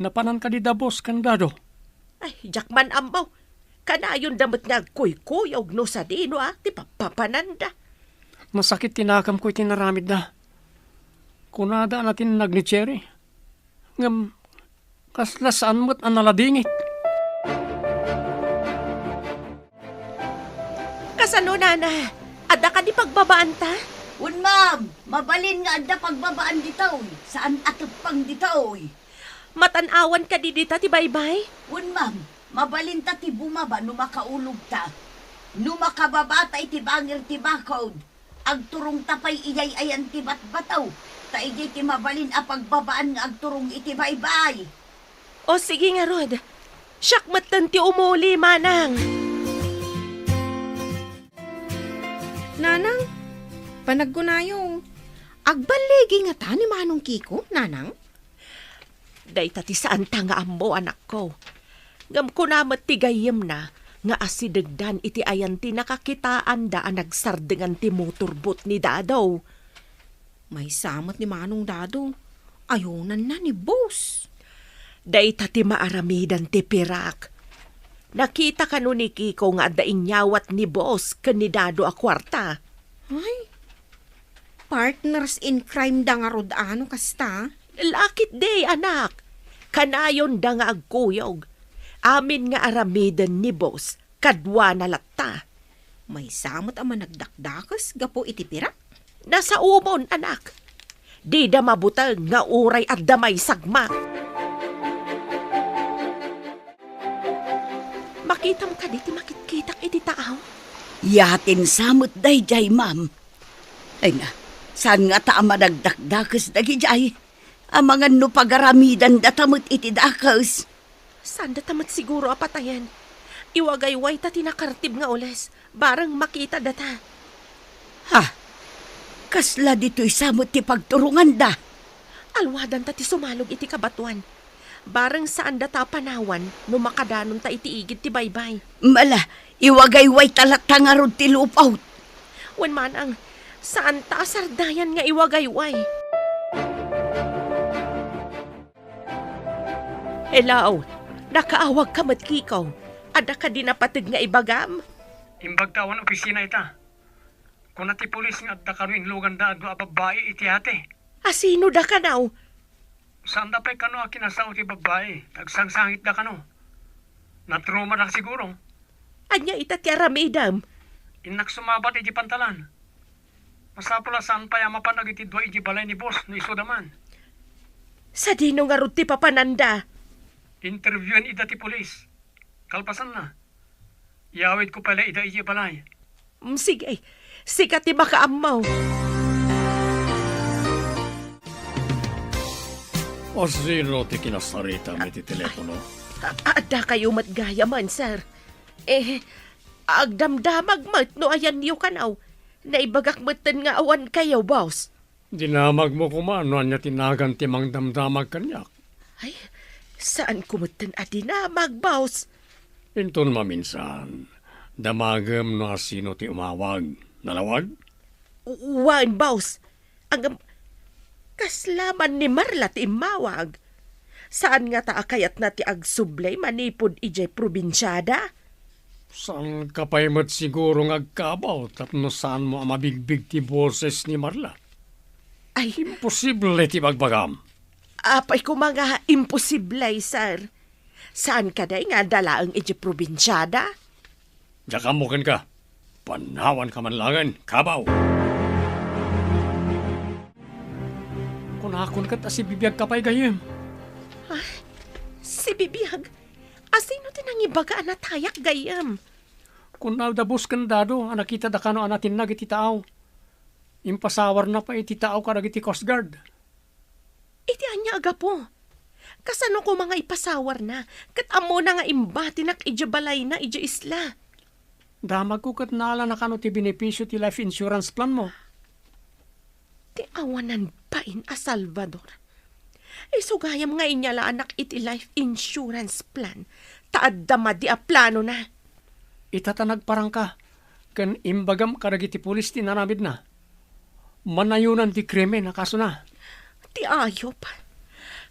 Napanan kadi da boss ken Dado? Ay, diak man ammo. Kanayonda met nga agkuykuyog no sadino a ti papapananda. Nasakit ti nakamko iti naramidda. Kunada a natinnag ni Cherry. Ngem kasla saan met a naladingit. Kasano, nana? Adda kadi pagbabaanta? Wen, ma'am. Mabalin nga adda pagbabaan ditoy. Saan a teppeng ditoy. Matan-awan kadi dita ti baybay? Wen, ma'am. Mabalinta ti bumaba no makaulogta. No makababata iti bangir ti bakod, agturongta pay idiay ayan ti batbato, ta idiay ti mabalin a pagbabaan nga agturong iti baybay. O, sige ngarud. Siak metten ti umuli, manang. Nanang, panagkunayo, agballigi ngata ni Manong Kiko, nanang? Dayta ti saanta nga ammo, anakko. Ngem kuna met ti gayyemna nga asidegdan iti ayan ti nakakitaanda a nagsardengan ti motorboat ni Dado. Maysa met ni Manong Dado. Ayonanna ni boss. Dayta ti maaramidan ti pirak. Nakita kano ni Kiko nga adda inyawat ni boss ken ni Dado a kuarta? Ay, partners in crime da ngarud a no kasta? Lakit di, anak. Kanayonda nga agkuyog. Amin nga aramiden ni boss, kaduana latta. Maysa met a managdakdakes gapu iti pirak? Nasaomon, anak. Dida mabuteng nga uray adda maisagmak. Makitam kadi ti makitkitak iti taaw? Yatin sa met daydiay, ma'am. Ay na, saan ngata a managdakdakes dagidiay? Amangan no pagaramidandata met iti dakes. Saandata met siguro a patayen. Iwagaywayta ti nakartib nga ules, bareng makitadata. Ha? Kasla ditoy sa met ti pagturonganda? Alwadanta ti sumalog iti kabatoan. Bareng saandata a panawan no makadanonta iti igid ti baybay. Mala, iwagaywayta latta ngarud ti lupot. Wen manang, saanta a sardayan nga iwagayway. Hello, nakaawagka met, Kiko. Adda kadi napateg nga ibagam? Imbagta awan opisina ita. Kuna ti pulis nga adda kano inluganda a dua a babbai iti ate. A sino da kano? Saanda pay kano a kinasao ti babbai, nagsangsangit da kano. Natruma da siguro. Ania ita ti aramidem? Innak sumabat iti pantalan. Masapul a saan pay a mapan dagiti dua iti balay ni boss no isu da man. Sadino ngarud ti papananda? Interviewin ida ti pulis. Kalpasanna, iyawidko pay la ida iti balay. Mm, sige. Sika ti makaammo. O sino ti kinasaritam iti telepono? A-, adda kayo met gayamen, sir. Eh, agdamdamag met no ayanyo kano. Naibagak metten nga awan kayo, boss. Dinamagmo koma no ania ti nagan ti mangdamdamag kaniak. Ay, saanko metten a dinamag, boss. Inton maminsan, damagem no asino ti umawag. Nalawag? Wen, boss. Ngem, kasla man ni Marla ti immawag. Saan ngata a kayatna ti agsublay manipud idiay probinsiada? Saanka pay met siguro nga agkabaw tapno saanmo a mabigbig ti boses ni Marla? Ay. Imposible ti bagbagam. Apay koma nga imposible, sir. Saan kadi nga adda laeng idiay probinsiada? Diak ammo kenka. Panawanka man laengen, kabaw. Kunakon ket a sibibiagka pay, gayyem. Ah, sibibiag? Asino ti nangibaga a natayak, gayyem? Kuna da boss ken dado a nakitada kano a natinnag iti taaw. Impasawarna pay iti taaw kadagiti Coast Guard. Iti ania a gapu? Kasano koma nga ipasawarna ket ammona nga imbatinak idiay balayna idiay isla? Damagko ket naalana kano ti benepisio ti life insurance plan mo. Ti awanan bain a Salvador. Isu gayam nga inyalaanak iti life insurance plan, ta adda madi a planona. Ita ta nagparangka ken imbagam kadagiti pulis ti inaramidna. Manayonan ti krimen a kasona. Ti ayup.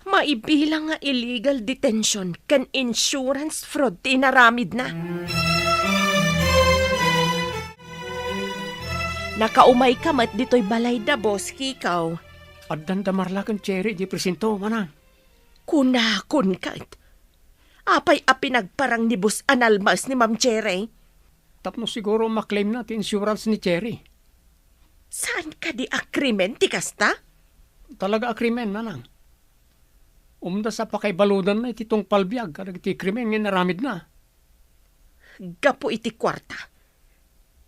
Maibilang nga illegal detention ken insurance fraud ti inaramidna. Nakaumayka met ditoy balayda, Boss Kikaw. Addan da Marla ken Cherry idiay presinto, manang. Kunakon ket. Apay a pinagparang ni Boss a nalmas ni Ma'am Cherry? Tapno siguro maklaimna ti insurance ni Cherry. Saan kadi a krimen ti kasta? Talaga a krimen, manang. Umdas a pakaibaludanna iti tungpal biag kadagiti krimen nga inaramidna. Gapu iti kuarta,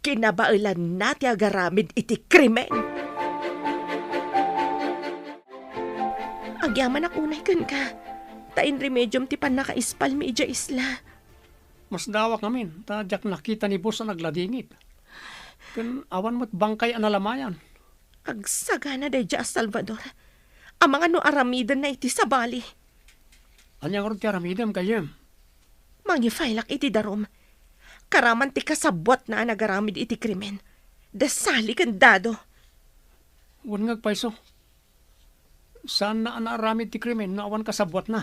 kinabaelanna ti agaramid iti krimen. Agyamanak unay kenka, ta inremediom ti pannakaispalmi idiay isla. Masdawak ngamin, ta diak nakita ni boss a nagladingit. Ken awan met bangkay a nalamayan. Agsagana daydiay a Salvador. Amangan no aramidenna iti sabali. Ania ngarud ti aramidem, gayyem? Mangifailak iti darum. Karaman ti kasabbuatna a nagaramid iti krimen. Da Sally ken Dado. Wen nga agpayso. Saanna a naaramid ti krimen no awan kasabbuatna.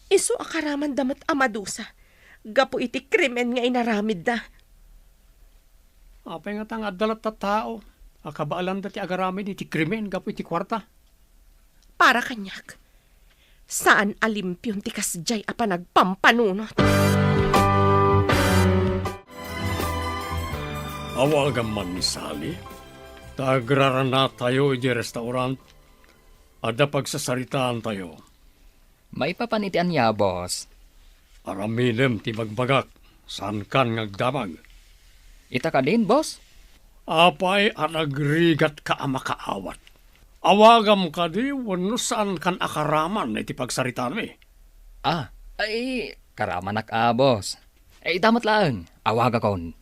Isu a karamanda met a madusa gapu iti krimen nga inaramidda. Apay ngata nga adda latta tao a kabaelanda ti agaramid iti krimen gapu iti kuarta? Para kaniak, saan a limpion ti kasdiay a panagpampanunot. Awagam man ni Sally, ta agraranatayo idiay restaurant. Adda pagsasaritaantayo. Maipapan iti ania, boss? Aramidem ti bagbagak. Saankan nga agdamag. Ita kadin, boss? Apay a nagrigatka a makaawat? Awagam kadi wenno saankan a karaman iti pagsaritaanmi? Ah, ay, karamanak a, boss. Eh, ita met laeng, awagakon.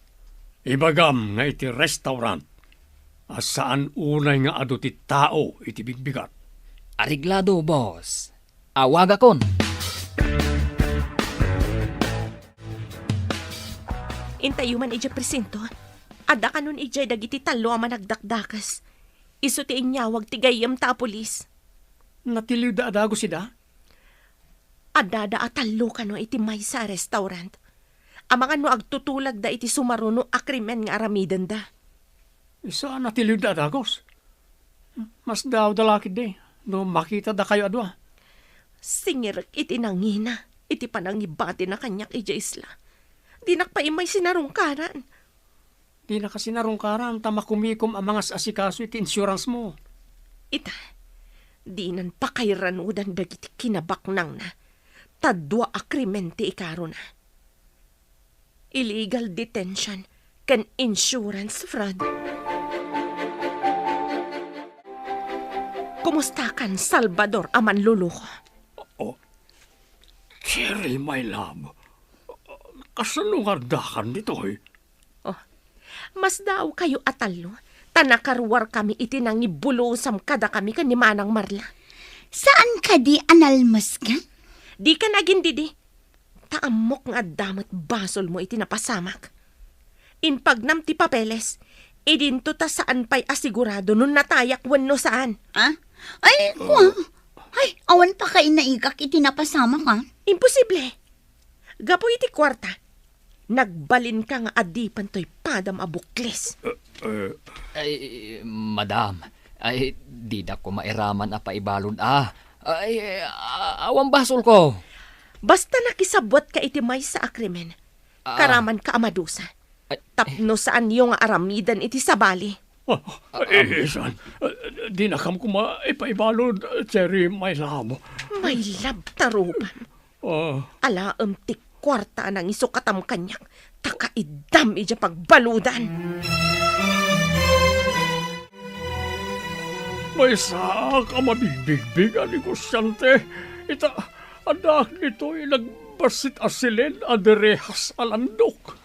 Ibagam nga iti restaurant, a saan unay nga adu ti tao iti bigbigat. Areglado, boss. Awagakon. Intayo man idiay presinto. Adda kanon idiay dagiti tallo a managdakdakes. Isu ti inyawag ti gayyemta a pulis. Natiliwda a dagus ida? Addada a tallo kano iti maysa a restaurant. Amangan no agtutulagda iti sumaruno a krimen nga aramidenda. Isu a natiliwda a dagus. Masdaawda la ketdi no makitada kayo a dua. Singirek iti nangina iti panangibatina kaniak idiay isla. Dinak pay immay sinarungkaran. Dinaka sinarungkaran ta makumikom a mangas-asikaso iti insurance mo. Ita, dinan pakairanudan dagiti kinabaknangna, ta dua a krimen ti ikarona. Illegal detention ken insurance fraud. Kumustakan, Salvador a manluluko? Oh, Cherry, my love. Kasano nga addakan ditoy? Oh, masdaawkayo a tallo, ta nakaruarkami iti nangibulusam kadakami ken ni Manang Marla. Saan kadi a nalmeskan? Dika nagindidi. Ta ammok nga adda met basolmo iti napasamak. Impagnam ti papeles, idinto ta saan pay a sigurado no natayak wenno saan. Ah? Ay, kua. Ay, awan pa kay naigak iti napasamak, ah. Imposible. Gapu iti kuarta, nagbalinka nga adipen toy padam a bukles. Eh, eh. Ay, madam, ay, dida ko mairaman a paibalud, ah. Ay, a-, awan basolko. Basta nakisabwat ka iti maysa a krimen, Ah. karaman ka a madusa. Ay. Tapno saanyo nga aramiden iti sabali. Ah, ah, eh, saan? Ah, dinakam koma ipaibalud, Cherry, my love. My love, tarupam. Ah. Alaem ti kuarta a nangisukatam kaniak, ta kaiddam idiay pagbaludan. Maysaak a mabigbigbig a negosiante, ita, addaak ditoy nagbassit a siled a derehas a landok.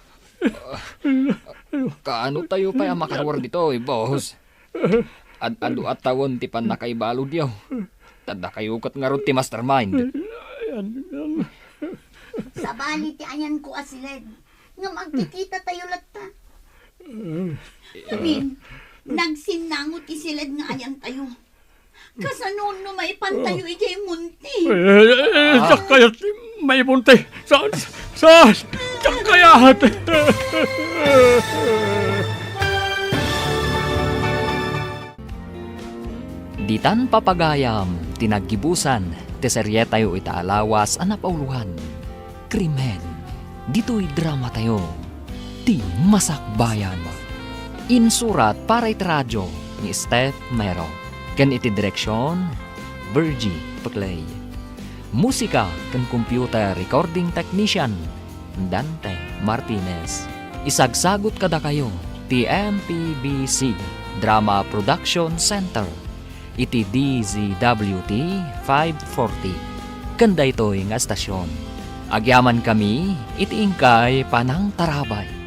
Kaano tayo pay a makaruar ditoy, boss? Ad-adu a tawen ti pannakaibaludyo. Ta dakayo ket ngarud ti mastermind. Sabali ti ayanko a siled, ngem agkikita tayo latta. Ngamin, nagsinnango ti siled nga ayantayo. Kasano no maipantayo idiay monte? Eh, eh, eh, Ah. Diak kayat maimonte. Saan? Saan? Diak kayat. Ditan papagayam ti naggibusan ti serietayo ita a lawas a napauloan. Krimen. Ditoy dramatayo, ti Masakbayan. Insurat para iti radio ni Steph Mero. Ken iti direksion, Virgie Peclay. Musika ken computer recording technician, Dante Martinez. Isagsagut kadakayo ti M P B C Drama Production Center iti D Z W T five forty. Ken daytoy nga estasion, agyamankami iti inkay panangtarabay.